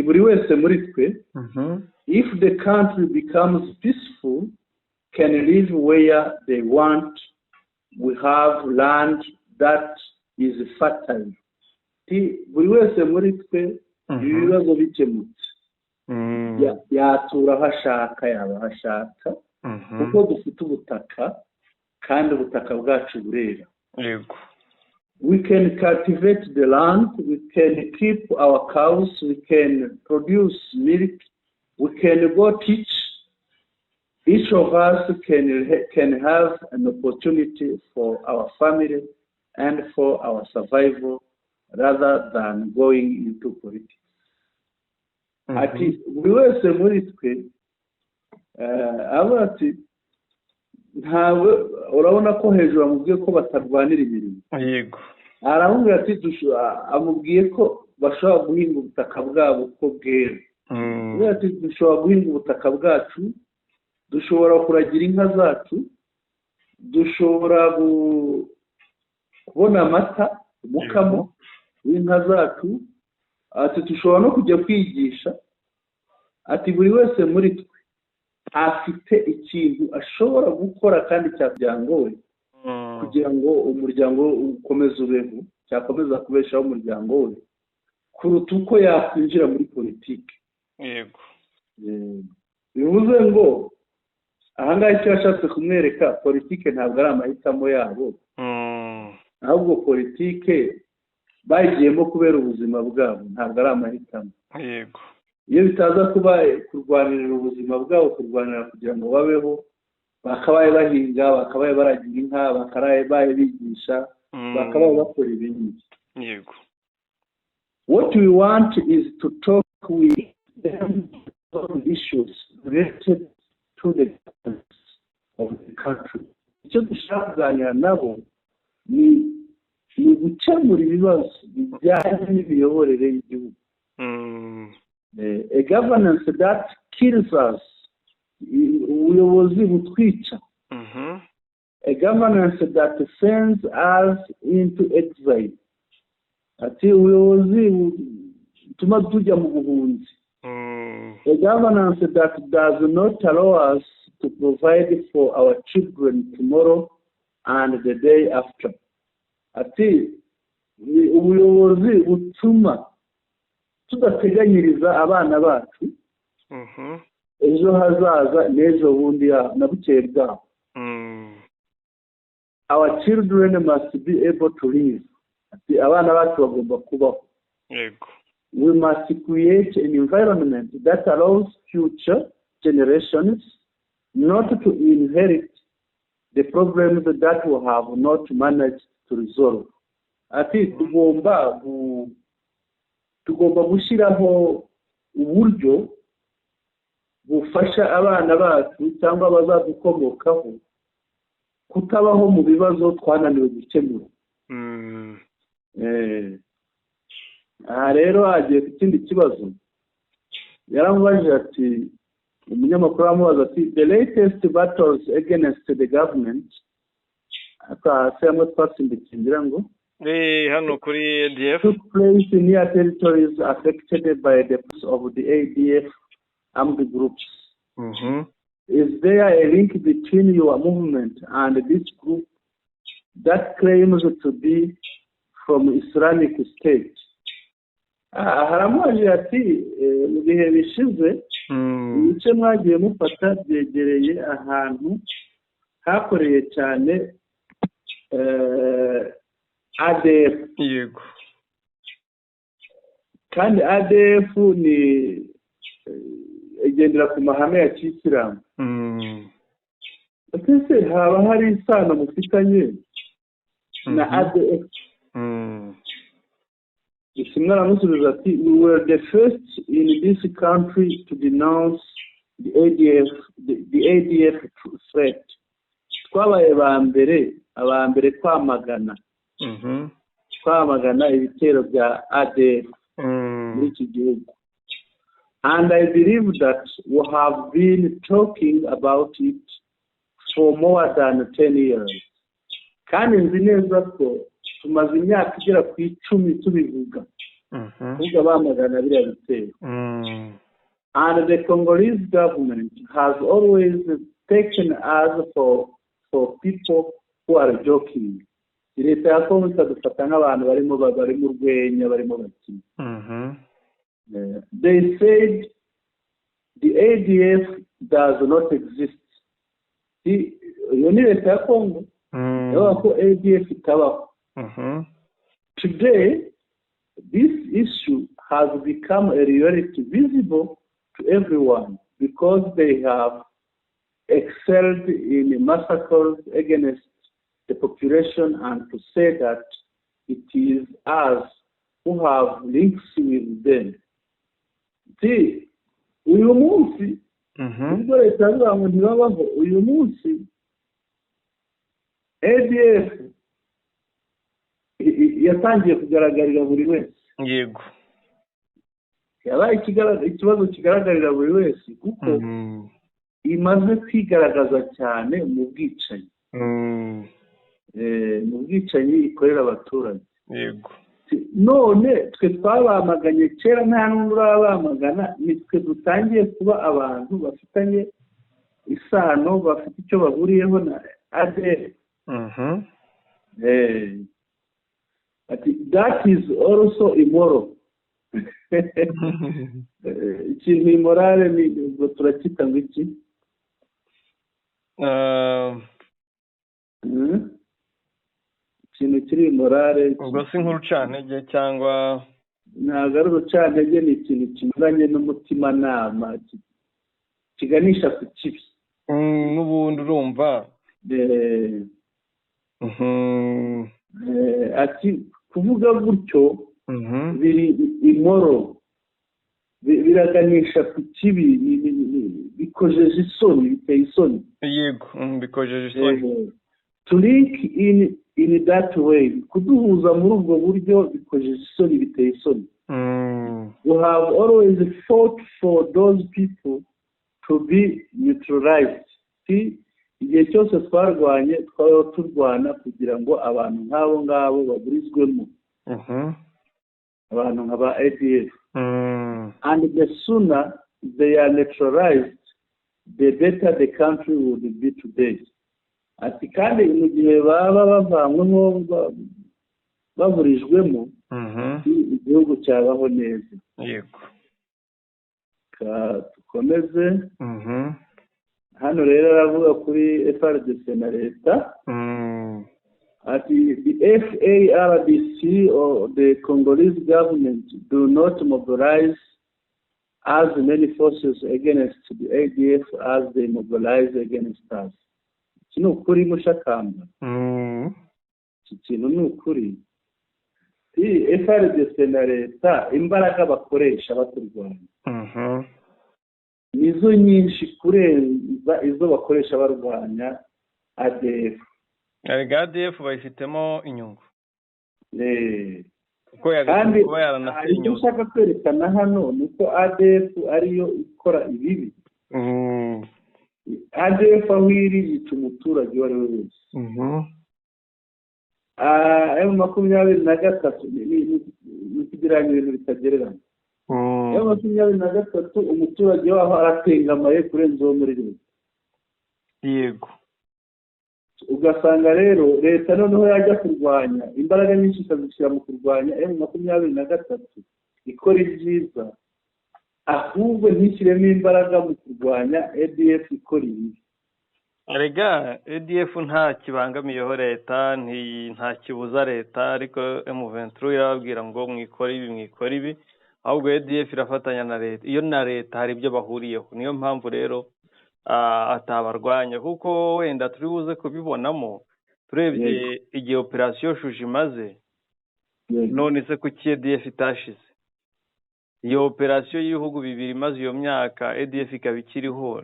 buri wese muri twe, if the country becomes peaceful, can live where they want. We have land that is fertile. Buri wese muri twe, ibi bibazo bikemutse, yatura aho ashaka, yaba aho ashaka, kuko dufite ubutaka kandi ubutaka bwacu burera. We can cultivate the land, we can keep our cows, we can produce milk, we can go teach. Each of us can have an opportunity for our family and for our survival rather than going into politics. Ati buri wese muri twe, avuga ati ntabwo urabona ko hejuru amubwiye ko batarwanira imirimo. Aramubwira ati amubwiye ko bashobora guhinga ubutaka bwabo uko bwera. Aramubwira ati dushobora guhinga ubutaka bwacu, dushobora kuragira inka zacu, dushobora kubona amata, umukamo w'inka zacu. Ati dushobora no kujya kwigisha. Ati buri wese muri twe afite ikintu ashobora gukora kandi cy'umuryango we, kugira ngo umuryango we ukomeze ubeho, cyakomeza kubeshaho umuryango we kuruta uko yakwinjira muri politiki. Bivuze ngo ahangaha icyo yashatse kumwereka, politiki ntabwo ari amahitamo yabo. Ahubwo politike bagiyemo kubera ubuzima bwabo, ntabwo ari amahitamo. Iyo bitaza kuba kurwanirira ubuzima bwabo, kurwanira kugira ngo babeho, bakabaye bahinga, bakabaye baragira inka, bakabaye bigisha, bakabaye bakora ibindi. What we want is to talk with them on issues related to the governance of the country. Icyo dushaka kuganira nabo ni gukemura ibibazo bijyanye n'imiyoborere y'igihugu. A governance that kills us, ubuyobozi butwica. A governance that sends us into exile, ati ubuyobozi butuma tujya mu buhunzi. A governance that does not allow us to provide for our children tomorrow and the day after, ati ni ubuyobozi butuma tudateganyiriza abana bacu ejo hazaza n'ejo bundi na bukeye bwaho. Our children must be able to live, ati abana bacu bagomba kubaho. We must create an environment that allows future generations not to inherit the problems that we have not managed to resolve. Ati tugomba gushyiraho uburyo bufasha abana bacu cyangwa abazadukomokaho kutabaho mu bibazo twananiwe gukemura. Aha rero hagiye ku kindi kibazo yaramubajije, ati umunyamakuru aramubaza ati: "The latest battles against the government", ariko hasi hamwe twasimbukiye ngira ngo. Hano kuri ADF. "Took place near territories affected by the presence of the ADF armed groups. Is there a link between your movement and this group that claims to be from Islamic State?" Haramubajije ati mu bihe bishize ibice mwagiye mufata byegereye ahantu hakoreye cyane ADF. Kandi ADF ni igendera ku mahame ya kisilamu. Ese haba hari isano mufitanye na ADF? Bisimwa aramusubiza ati: "We were the first in this country to denounce the ADF threat." Twabaye ba mbere, aba mbere kwamagana ibitero bya ADF muri iki gihugu. "And I believe that we have been talking about it for more than 10 years." Kandi nzi neza ko tumaze imyaka igera ku 10 tubivuga, kuvuga bamagana biriya bitero. "And the Congolese government has always taken us for people who are joking." Leta ya Kongo ikadufata nk'abantu barimo bari mu rwenya, barimo bakina. "They said the ADF does not exist." Iyo ni leta ya Kongo yavuga ko ADF itabaho. "Today, this issue has become a reality visible to everyone because they have excelled in massacres against the population, and to say that it is us who have links with them." Ati, uyu munsi ubwo leta yavuga ngo ntibabaho, uyu munsi ADF yatangiye kugaragarira buri wese. Yabaye ikibazo kigaragarira buri wese kuko imaze kwigaragaza cyane mu bwicanyi, mu bwicanyi ikorera abaturage. None twe twabamaganye kera, nta n'undi urabamagana, ni twe dutangiye kuba abantu bafitanye isano, bafite icyo bahuriyeho na ADF. Ati: "That is also immoral." Ikintu immoral ni ubwo turacyita ngo iki? Ikintu kiri immoral. Ubwo si nk'urucantege cyangwa? Ntabwo ari urucantege, ni ikintu kinyuranye n'umutimanama, kiganisha ku kibi. N'ubundi urumva. Ati kuvuga gutyo biri immoral, biraganisha ku kibi, bikojeje isoni, biteye isoni. Yego, bikojeje isoni. To link in that way, kuduhuza muri ubwo buryo bikojeje isoni, biteye isoni. We have always fought for those people to be neutralized. Igihe cyose twarwanye, twabaho turwana kugira ngo abantu nk'abo ngabo baburizwemo, abantu nka ba ADF. And the sooner they are neutralized, the better the country would be today. Ati kandi mu gihe baba bavanyweho, baburijwemo, igihugu cyabaho neza. Dukomeze. Hano rero aravuga kuri FARDC na leta. Ati the FARDC or the Congolese government do not mobilize as many forces against the ADF as they mobilize against us. Iki ni ukuri, Mushakamba. Iki kintu ni ukuri. FARDC na leta, imbaraga bakoresha baturwanya nizo nyinshi kurenza izo bakoresha barwanya ADF. Erega ADF bayifitemo inyungu. Kuko Kandi kuba yaranasenyutse. Icyo ushaka kwerekana hano ni uko ADF ariyo ikora ibibi. ADF aho iri yica umuturage uwo ari we wese. M23 ni kugereranya ibintu bitagereranywa. M23, umuturage waho aratengamaye kurenza uwo muri leta. Ugasanga rero leta noneho yajya kurwanya, imbaraga nyinshi ikazishyira mu kurwanya M23 ikora ibyiza, ahubwo ntishyiremo imbaraga mu kurwanya ADF ikora ibibi. Erega ADF nta kibangamiyeho leta, nta kibuza leta, ariko M23 irababwira ngo mwikore ibi, mwikore ibi. Ahubwo ADF irafatanya na leta, iyo na leta hari ibyo bahuriyeho. Niyo mpamvu rero atabarwanya, kuko wenda turi buze kubibonamo turebye igihe operasiyo Shujaa imaze. None se kuki ADF itashize? Iyo operasiyo y'ibihugu bibiri imaze iyo myaka, ADF ikaba ikiriho,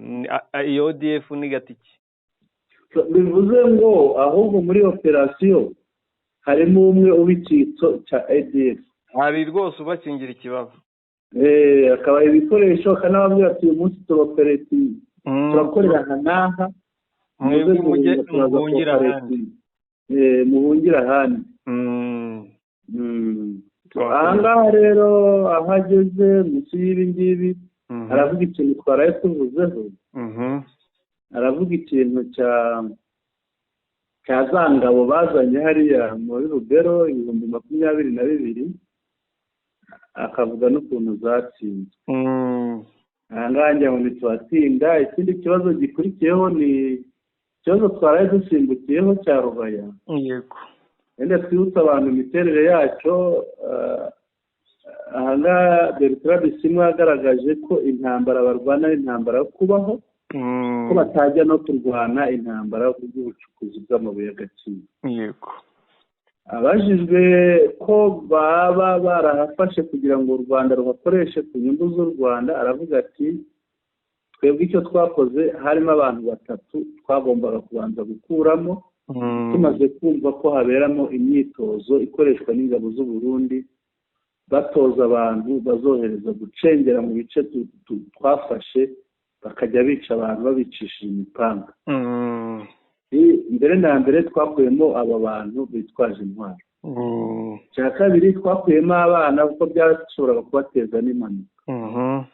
iyo ADF ni gatiki. Bivuze ngo ahubwo muri operasiyo harimo umwe uba icyitso cya ADF. Hari rwose ubakingira ikibaba. Akabaha ibikoresho, akanababwira ati uyu munsi turopereti, turakorera aha n'aha. Mwebwe mujye muhungire ahandi. Muhungire ahandi. Aha ngaha rero aho ageze munsi y'ibi ngibi, aravuga ikintu twaraye tuvuzeho. Aravuga ikintu cya za ngabo bazanye hariya muri Rubero, 22,000, akavuga n'ukuntu zatsinzwe. Aha ngaha ngira ngo ntituhatinda. Ikindi kibazo gikurikiyeho ni ikibazo twaraye dusimbukiyeho cya Rubaya. Wenda twibutse abantu imiterere yacyo. Aha ngaha Bertrand Bisimwa yagaragaje ko intambara barwana ari intambara yo kubaho, ko batajya no kurwana intambara y'ubucukuzi bw'amabuye y'agaciro. Abajijwe ko baba barahafashe kugira ngo u Rwanda ruhakoreshe ku nyungu z'u Rwanda, aravuga ati twebwe icyo twakoze, harimo abantu batatu twagombaga kubanza gukuramo, tumaze kumva ko haberamo imyitozo ikoreshwa n'ingabo z'u Burundi, batoza abantu bazohereza gucengera mu bice twafashe, bakajya bica abantu babicishije imipanga. Mbere na mbere twakuyemo aba bantu bitwaje intwaro. Icya kabiri, twakuyemo abana kuko byashoboraga kubateza n'impanuka.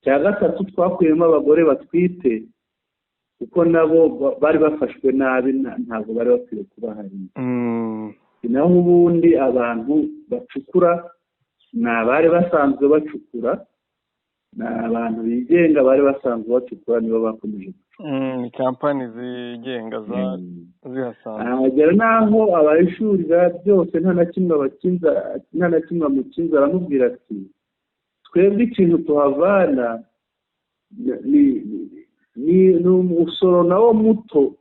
Icya gatatu, twakuyemo abagore batwite kuko nabo bari bafashwe nabi, ntabwo bari bakwiye kuba hariya. Naho ubundi abantu bacukura ni abari basanzwe bacukura. Ni abantu bigenga bari basanzwe bacukura, nibo bakomeje. Ni kampani zigenga zihasanzwe. Ahagera n'aho abayishurira byose, nta na kimwe abakinza, nta na kimwe amukinza. Aramubwira ati: "Twebwe ikintu tuhavana ni umusoro, nawo muto,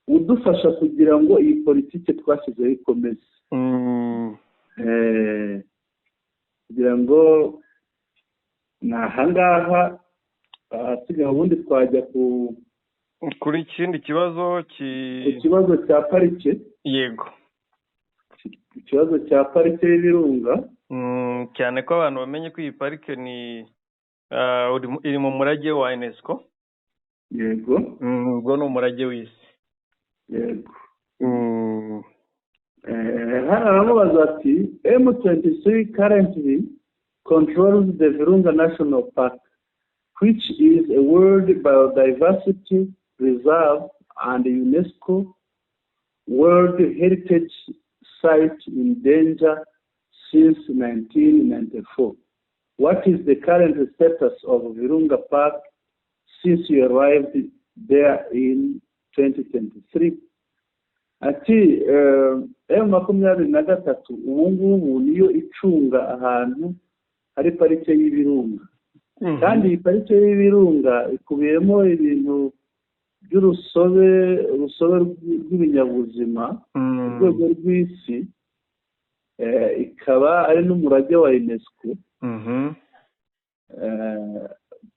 udufasha kugira ngo iyi politiki twashyizeho ikomeze." Kugira ngo ni ahangaha, ahasigaye ubundi twajya ku Kuri ikindi kibazo. Ku kibazo cya parike. Yego. Ikibazo cya parike y'Ibirunga. Cyane ko abantu bamenye ko iyi parike ni iri mu murage wa UNESCO. Yego. Ubwo ni umurage w'isi. Yego. Hano aramubaza ati: "M23 currently controls the Virunga National Park, which is a World Biodiversity Reserve and UNESCO World Heritage Site in danger since 1994. What is the current status of Virunga Park since you arrived there in 2023?" Ati: M23 ubu ngubu niyo icunga ahantu hari parike y'Ibirunga, kandi iyi parike y'Ibirunga ikubiyemo ibintu by'urusobe, urusobe rw'ibinyabuzima ku rwego rw'isi, ikaba ari n'umurage wa UNESCO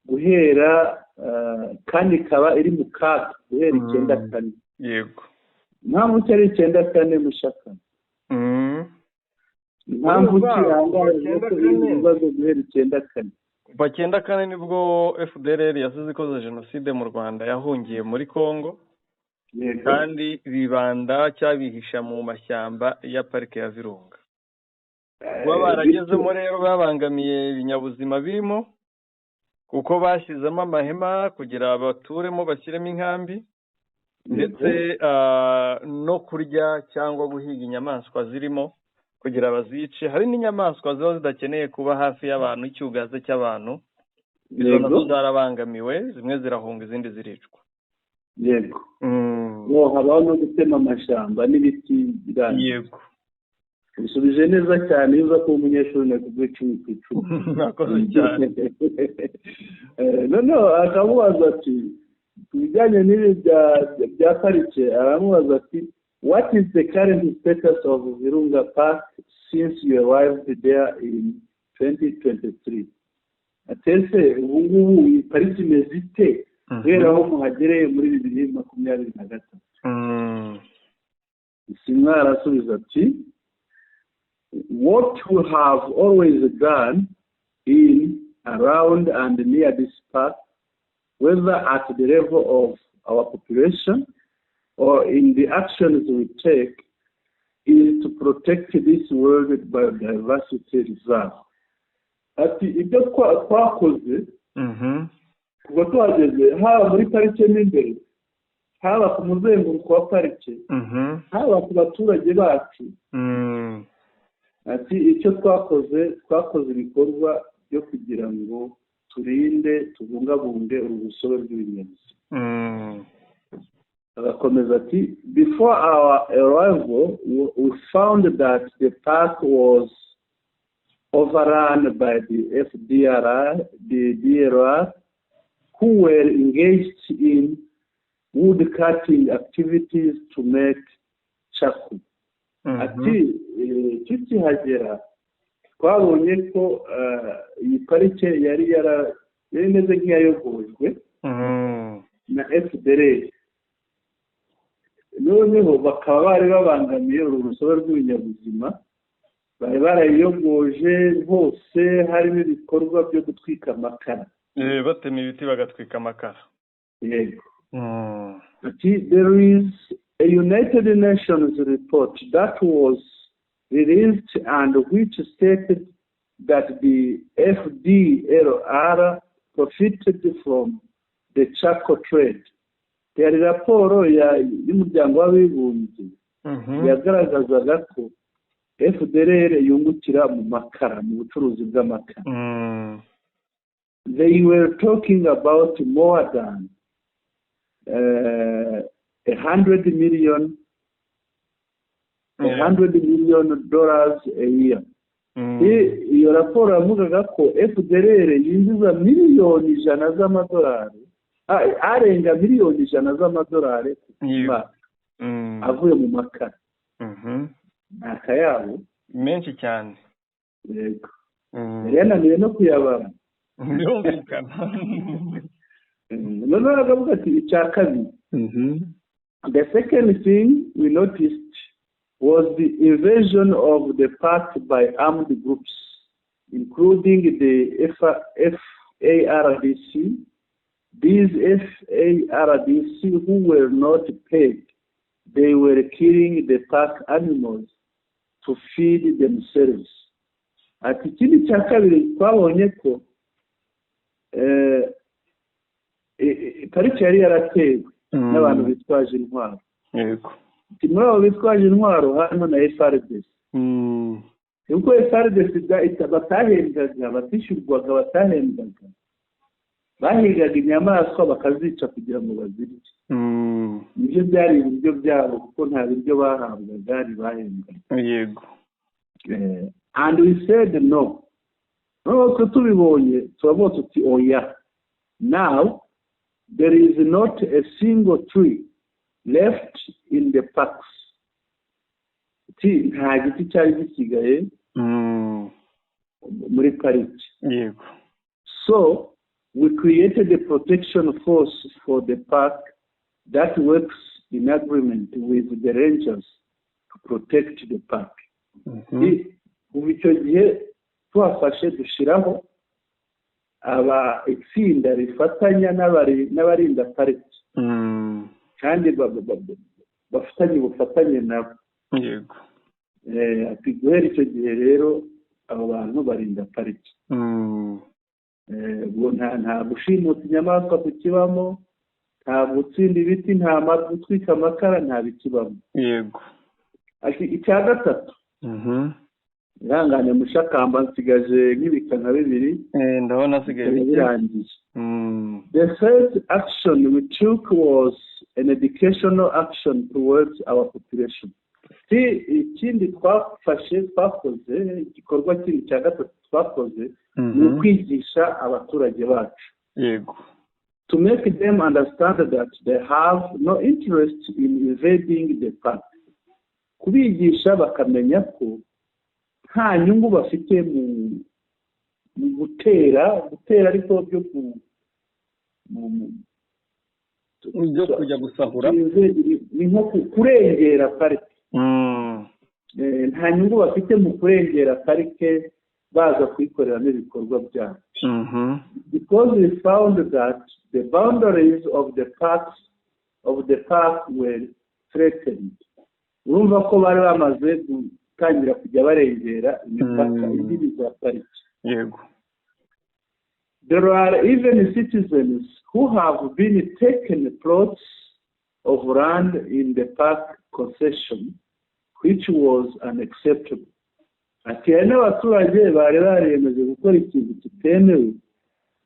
guhera, kandi ikaba iri mu kaga guhera 94. Impamvu ki ari 94, Mushaka? Impamvu ki ahangaha ko iri mu bibazo guhera 94? Kuva 94 nibwo FDLR yasize ikoze jenoside mu Rwanda, yahungiye muri Congo, kandi bibanda cyangwa bihisha mu mashyamba ya parike ya Virunga. Kuba baragezemo rero babangamiye ibinyabuzima birimo, kuko bashyizemo amahema kugira baturemo, bashyiremo inkambi, ndetse no kurya cyangwa guhiga inyamaswa zirimo kugira bazice. Hari n'inyamaswa ziba zidakeneye kuba hafi y'abantu, icyugaze cy'abantu, izo nazo zarabangamiwe, zimwe zirahunga, izindi ziricwa. Yego, ngo habaho no gutema amashyamba n'ibiti birangiye. Usubije neza cyane. Iyo uza kuba umunyeshuri nakuguha 10 ku 10. Murakoze cyane. Noneho akamubaza ati, ku bijyanye n'ibi bya parike, aramubaza ati: "What is the current status of Virunga Park since you arrived there in 2023?" Ati: "Ese ubu ngubu iyi pariki imeze ite guhera aho muhagereye muri 2023?" Bisimwa arasubiza ati: "What we have always done in, around and near this park, whether at the level of our population or in the actions we take, is to protect this World Biodiversity Reserve." Ati: "Ibyo twakoze kuva tuhageze, haba muri parike mo imbere, haba ku muzenguruko wa parike, haba ku baturage bacu," ati: "icyo twakoze, twakoze ibikorwa byo kugira ngo turinde, tubungabunge uru rusobe rw'ibinyabuzima." Agakomeza ati: "Before our arrival, we found that the park was overrun by the FDR, the DLR, who were engaged in wood cutting activities to make charcoal." Ati: "Tukihagera twabonye ko iyi parike yari imeze nk'iyayogojwe na FDLR, noneho bakaba bari babangamiye uru rusobe rw'ibinyabuzima, bari barayiyogoje hose, harimo ibikorwa byo gutwika amakara." Batema ibiti bagatwika amakara. Yego. Ati: "There is a United Nations report that was released and which stated that the FDLR profited from the charcoal trade." Yari raporo y'Umuryango w'Abibumbye yagaragazaga ko FDLR yungukira mu makara, mu bucuruzi bw'amakara. They were talking about more than 100 million, $100 million a year. Iyo raporo yavugaga ko FDLR yinjiza miliyoni 100 z'amadolari, arenga miliyoni 100 z'amadolari ku mwaka avuye mu makara. Ni akayabo. Menshi cyane. Yego, yari yananiwe no kuyabara. Birumvikana. Noneho aravuga ati icya kabiri, "The second thing we noticed was the invasion of the park by armed groups, including the FARDC. These FARDC who were not paid, they were killing the park animals to feed themselves." Ati ikindi cya kabiri twabonye ko pariki yari yaratewe n'abantu bitwaje intwaro. Muri abo bitwaje intwaro harimo na FARDC, kuko FARDC batahembwaga, batishyurwaga, batahembwaga, bahigaga inyamaswa bakazica kugira ngo bazirye. Nibyo byari ibiryo byabo, kuko nta biryo bahabwaga, ntibahembwaga. And we said no. Noneho twe tubibonye turavuga tuti oya. "Now there is not a single tree left in the parks." Nta giti cyari gisigaye muri pariki. "So we created a protection force for the park that works in agreement with the rangers to protect the park." Kuva icyo gihe tuhafashe dushyiraho aba itsinda rifatanya n'abarinda pariki kandi bafitanye ubufatanye nabo. Ati guhera icyo gihe rero abo bantu barinda pariki. Ubwo nta gushimuta inyamaswa kukibamo, nta gutsinda ibiti, nta gutwika amakara, nta bikibamo. Ati icya gatatu, ihangane mushakamba, nsigaje nk'ibika nka bibiri. Ndabona asigaye bikaba bike. Birangiye. "The third action we took was an educational action towards our population." Si ikindi twafashe, twakoze igikorwa kindi cya gatatu twakoze ni ukwigisha abaturage bacu. "To make them understand that they have no interest in invading the park." Kubigisha bakamenya ko nta nyungu bafite mu gutera ariko byo ku byo kujya gusahura. Ni nko kurengera parike. Nta nyungu bafite mu kurengera parike baza kuyikoreramo ibikorwa byabo. "Because we found that the boundaries of the park were threatened." Urumva ko bari bamaze gutangira kujya barengera imipaka, imbibi za pariki. "There are even citizens who have been taken plots of land in the park concession, which was unacceptable." Ati hari n'abaturage bari bariyemeje gukora ikintu kitemewe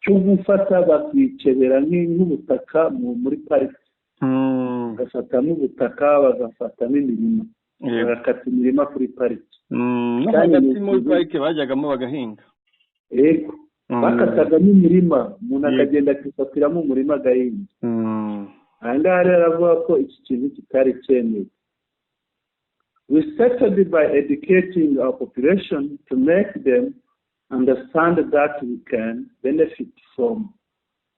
cyo gufata bakikebera nk'ubutaka muri pariki, bagafatamo ubutaka, bagafatamo imirima, bagakata imirima kuri pariki. No Kandi hagati ni muri parike bajyagamo bagahinga. Yego, bakatagamo imirima, umuntu akagenda akifatiramo umurima agahinga. Aha ngaha rero aravuga ko iki kintu kitari cyemewe. "We started by educating our population to make them understand that we can benefit from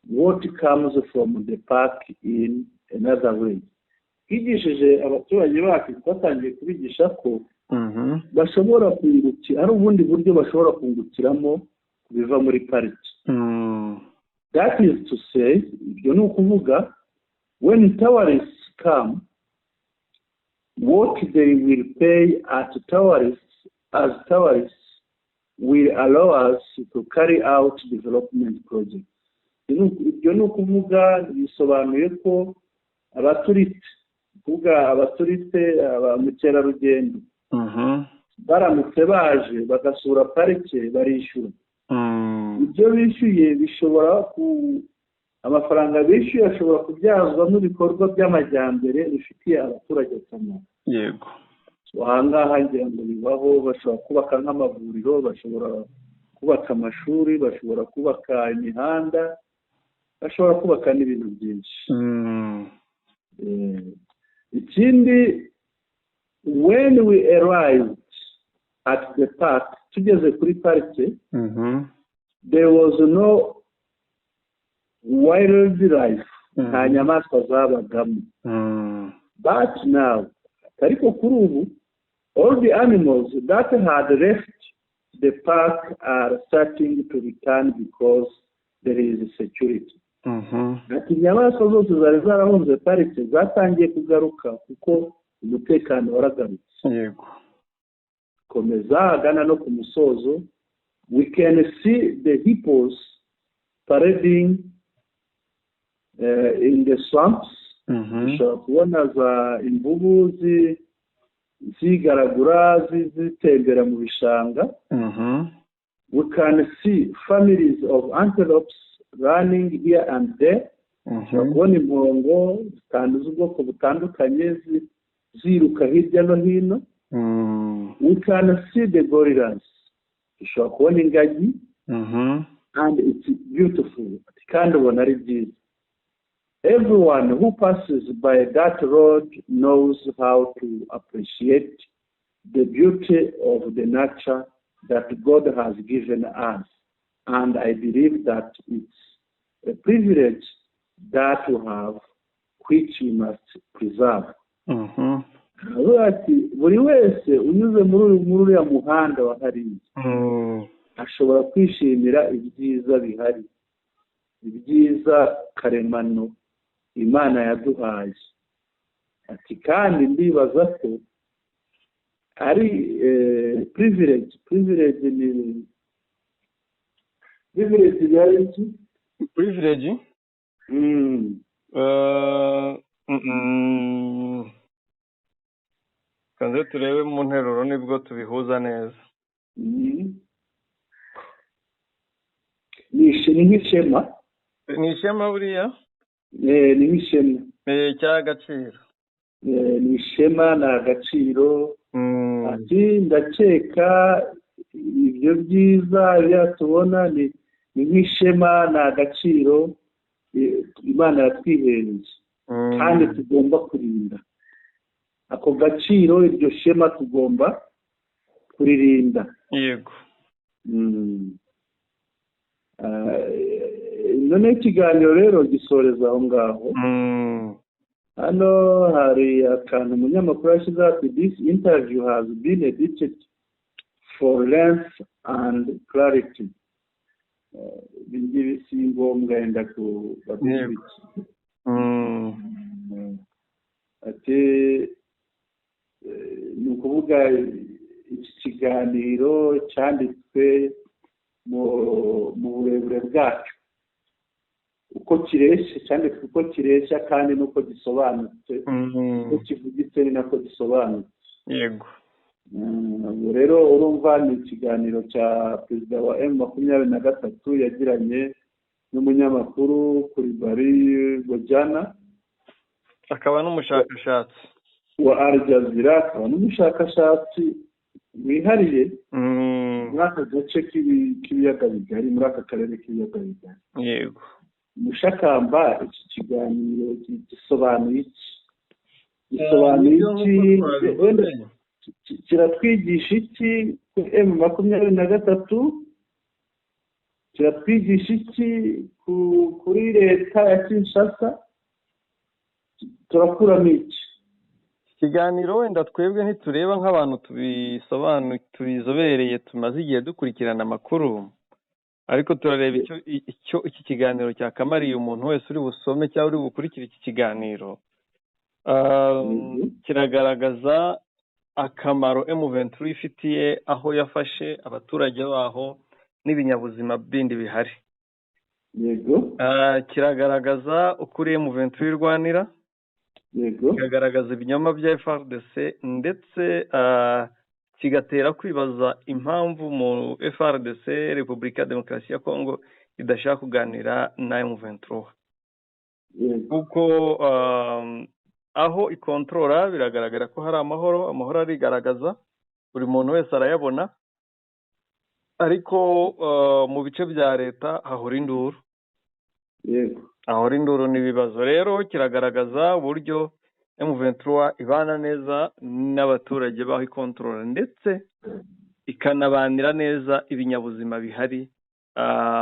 what comes from the park in another way." Twigishije abaturage bacu, twatangiye kubigisha ko bashobora kungukira, hari ubundi buryo bashobora kungukiramo ku biva muri pariki. "That is to say," ibyo ni ukuvuga, "when tourists come, what they will pay at tourists as tourists will allow us to carry out development projects." Ibyo ni ukuvuga, bisobanuye ko abaturisite, kuvuga abaturisite, ba mukerarugendo, baramutse baje bagasura parike barishyura. Ibyo bishyuye bishobora ku amafaranga bishyuye ashobora kubyazwamo ibikorwa by'amajyambere bifitiye abaturage akamaro. Aha ngaha ngira ngo bibaho, bashobora kubaka nk'amavuriro, bashobora kubaka amashuri, bashobora kubaka imihanda, bashobora kubaka n'ibintu byinshi. Ikindi, when we arrived at the park, tugeze kuri parike, there was no wildlife, nta nyamaswa zabagamo. But now, ariko kuri ubu, all the animals that had left the park are starting to return because there is security. Ati inyamaswa zose zari zarahunze parike zatangiye kugaruka kuko umutekano waragarutse. Komeza agana no ku musozo, we can see the hippos parading in the swamps. Dushobora kubona za imvubu zigaragura, zitembera mu bishanga. We can see families of antelopes running here and there. Dushobora kubona impongo z'ubwoko butandukanye ziruka hirya no hino. We can see the gorillas, dushobora kubona ingagi, and it's beautiful, kandi ubona ari byiza. Everyone who passes by that road knows how to appreciate the beauty of the nature that God has given us, and I believe that it's a privilege that we have, which we must preserve. Aravuga ati buri wese unyuze muri uriya muhanda wa hariya ashobora kwishimira ibyiza bihari, ibyiza karemano Imana yaduhaye. Ati kandi ndibaza ko ari privilege. Privilege ni privilege yari iki? Privilege? Kanze turebe mu nteruro nibwo tubihuza neza. Ni nk'ishema. Ni ishema buriya. Ni nk'ishema. Cy'agaciro. Ni ishema, ni agaciro. Ati ndakeka ibyo byiza biriya tubona ni nk'ishema, ni agaciro Imana yatwihereye, kandi tugomba kurinda ako gaciro, iryo shema tugomba kuririnda. Noneho ikiganiro rero gisoreza aho ngaho. Hano hari akantu umunyamakuru yashyizeho, ati "This interview has been edited for length and clarity." Ibi ngibi si ngombwa yenda ku badukurikiye. Ati ni ukuvuga iki kiganiro cyanditswe mu burebure bwacyo uko kireshya, cyanditswe uko kireshya kandi n'uko gisobanutse, uko kivugitse ni nako gisobanutse. Ubu rero urumva ni ikiganiro cya perezida wa M23 yagiranye n'umunyamakuru Coulibaly Bojana, akaba n'umushakashatsi wa Al Jazeera, akaba n'umushakashatsi wihariye muri aka gace k'ibiyaga bigari, muri aka karere k'ibiyaga bigari. Mushakamba, iki kiganiro gisobanuye iki? Gisobanuye Nibyo, iki? Nk'uko twabivuze. Wenda kiratwigisha iki kuri M23? Kiratwigisha iki kuri leta ya Kinshasa? Turakuramo iki? Ikiganiro wenda twebwe ntitureba nk'abantu tubizobereye, tumaze igihe dukurikirana amakuru, ariko turareba icyo iki kiganiro cyakamariye umuntu wese uri busome cyangwa uri bukurikire iki kiganiro. Kiragaragaza akamaro M23 ifitiye aho yafashe abaturage baho n'ibinyabuzima bindi bihari. Kiragaragaza ukuri M23 irwanira. Kiragaragaza ibinyoma bya FARDC, ndetse Kigatera kwibaza impamvu mu FARDC, Repubulika ya Demokarasi ya Kongo, idashaka kuganira na M23, kuko aho ikontorora biragaragara ko hari amahoro. Amahoro arigaragaza, buri muntu wese arayabona, ariko mu bice bya leta hahora induru, hahora induru n'ibibazo. Rero kiragaragaza uburyo M23 ibana neza n'abaturage baho ikontorora, ndetse ikanabanira neza ibinyabuzima bihari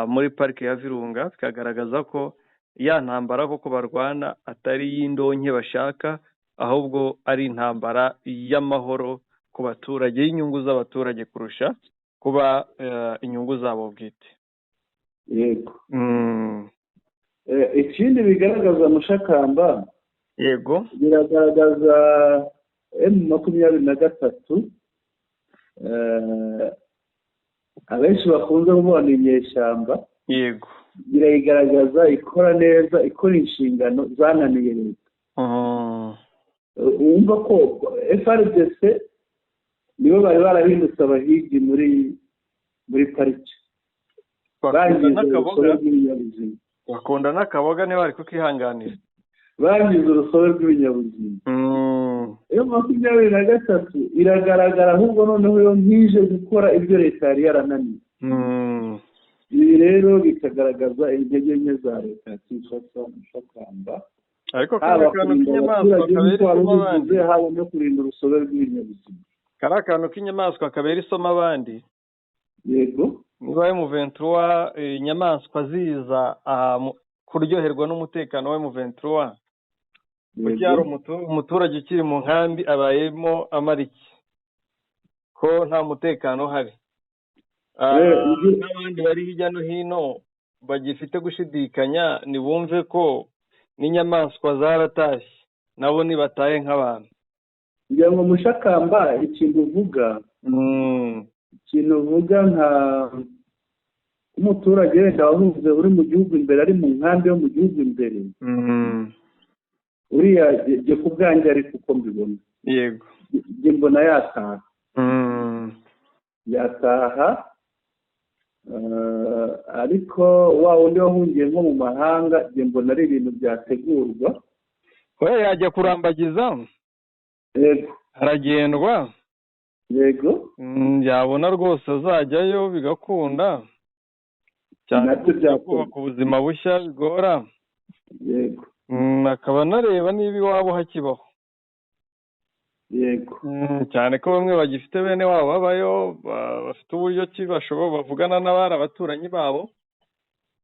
muri parike ya Virunga. Bikagaragaza ko ya ntambara koko barwana atari iy'indonke bashaka, ahubwo ari intambara y'amahoro ku baturage, y'inyungu z'abaturage kurusha kuba inyungu zabo bwite. Yego. Ikindi bigaragaza, Mushakamba, biragaragaza M23, abenshi bakunze kubona inyeshyamba, birayigaragaza ikora neza, ikora inshingano zananiye leta. Wumva ko FARDC nibo bari barahindutse abahigi muri pariki, Bakunda bangiza n'akaboga. urusobe rw'ibinyabuzima. Bakunda n'akaboga, niba bari kukihanganira. Bangiza urusobe rw'ibinyabuzima. M23 iragaragara ahubwo noneho yo nkije gukora ibyo leta yari yarananiwe. Ibi rero bikagaragaza intege nke za leta ya Kinshasa, Mushakamba, Ariko haba kariya kantu kurinda k'inyamaswa abaturage kabera nk'uko wari isomo abandi, ubivuze, haba no kurinda urusobe rw'ibinyabuzima. Kariya kantu k'inyamaswa kabera isomo abandi. Niba M23 inyamaswa ziza aha kuryoherwa n'umutekano wa M23, kuki hari umuturage ukiri mu nkambi abayemo amara iki, ko nta mutekano uhari? N'abandi bari hirya no hino bagifite gushidikanya, nibumve ko n'inyamaswa zaratashye, nabo nibatahe nk'abantu. Ngira ngo, Mushakamba, ikintu uvuga, ikintu uvuga nka umuturage wenda wahunze uri mu gihugu imbere, ari mu nkambi yo mu gihugu imbere, uriya jye ku bwanjye, ariko uko mbibona, jye mbona yataha, yataha. Ariko wa wundi wahungiye nko mu mahanga, jye mbona ari ibintu byategurwa. We yajya kurambagiza. Haragendwa. Yabona rwose azajyayo bigakunda cyane, Nabyo byakunda. kubaka ubuzima bushya bigora. Akaba anareba niba iwabo hakibaho. Cyane ko bamwe bagifite bene wabo babayo, bafite uburyo ki bashobora bavugana n'abari abaturanyi babo,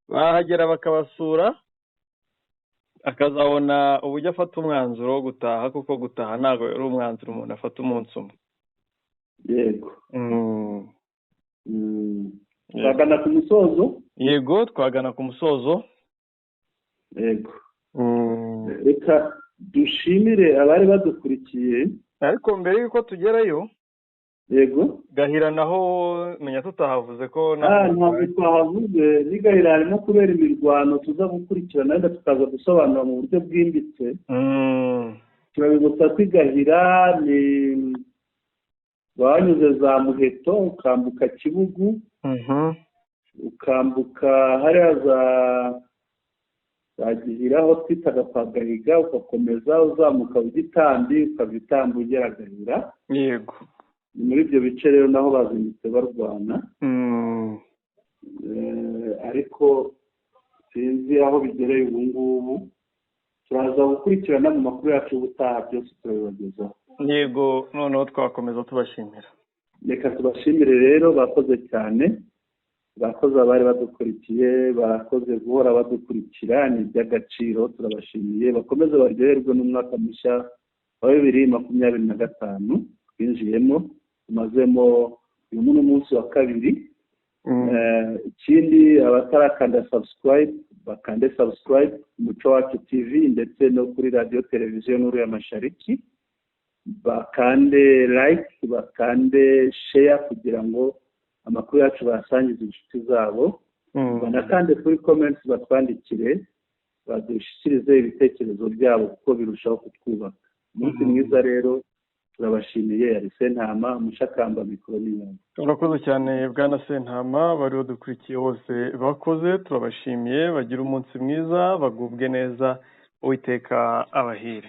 bahagera bakabasura, akazabona uburyo afata umwanzuro wo gutaha, kuko gutaha ntabwo ari umwanzuro umuntu afata umunsi umwe. Twagana ku musozo. Yego, twagana ku musozo. Yego. Reka dushimire abari badukurikiye. Ariko mbere y'uko tugerayo, Gahira naho menya tutahavuze ko Ntabwo twahavuze. Ni Gahira harimo kubera imirwano tuza gukurikirana, wenda tukaza gusobanura mu buryo bwimbitse. Turabibutsa ko i Gahira ni wanyuze za Muheto, ukambuka Kibugu, ukambuka hariya za Gihira aho twitaga kwa Gahiga, ugakomeza uzamuka Ugitambi, ukava Itambi ugera Gahira. Ni muri ibyo bice rero naho bazindutse barwana. Ariko sinzi aho bigereye ubu ngubu, turaza gukurikirana mu makuru yacu y'ubutaha, byose turabibagezaho. Yego, noneho twakomeza tubashimira. Reka tubashimire rero, bakoze cyane, bakoze abari badukurikiye, barakoze guhora badukurikira, ni iby'agaciro, turabashimiye. Bakomeze baryoherwe n'umwaka mushya wa 2025 twinjiyemo, tumazemo, uyu ni umunsi wa kabiri. Ikindi, abatarakanda subscribe bakande subscribe Umuco Wacu TV ndetse no kuri Radiyo Televiziyo Nuru ya Mashariki, bakande like, bakande share kugira ngo amakuru yacu bayasangize inshuti zabo, banakande kuri comments, batwandikire, badushyikirize ibitekerezo byabo kuko birushaho kutwubaka. Umunsi mwiza rero. Turabashimiye. Ari Sentama Mushakamba, mikoro n'inyama. Urakoze cyane, bwana Sentama. Bari badukurikiye bose bakoze, turabashimiye. Bagira umunsi mwiza, bagubwe neza, Uwiteka abahire.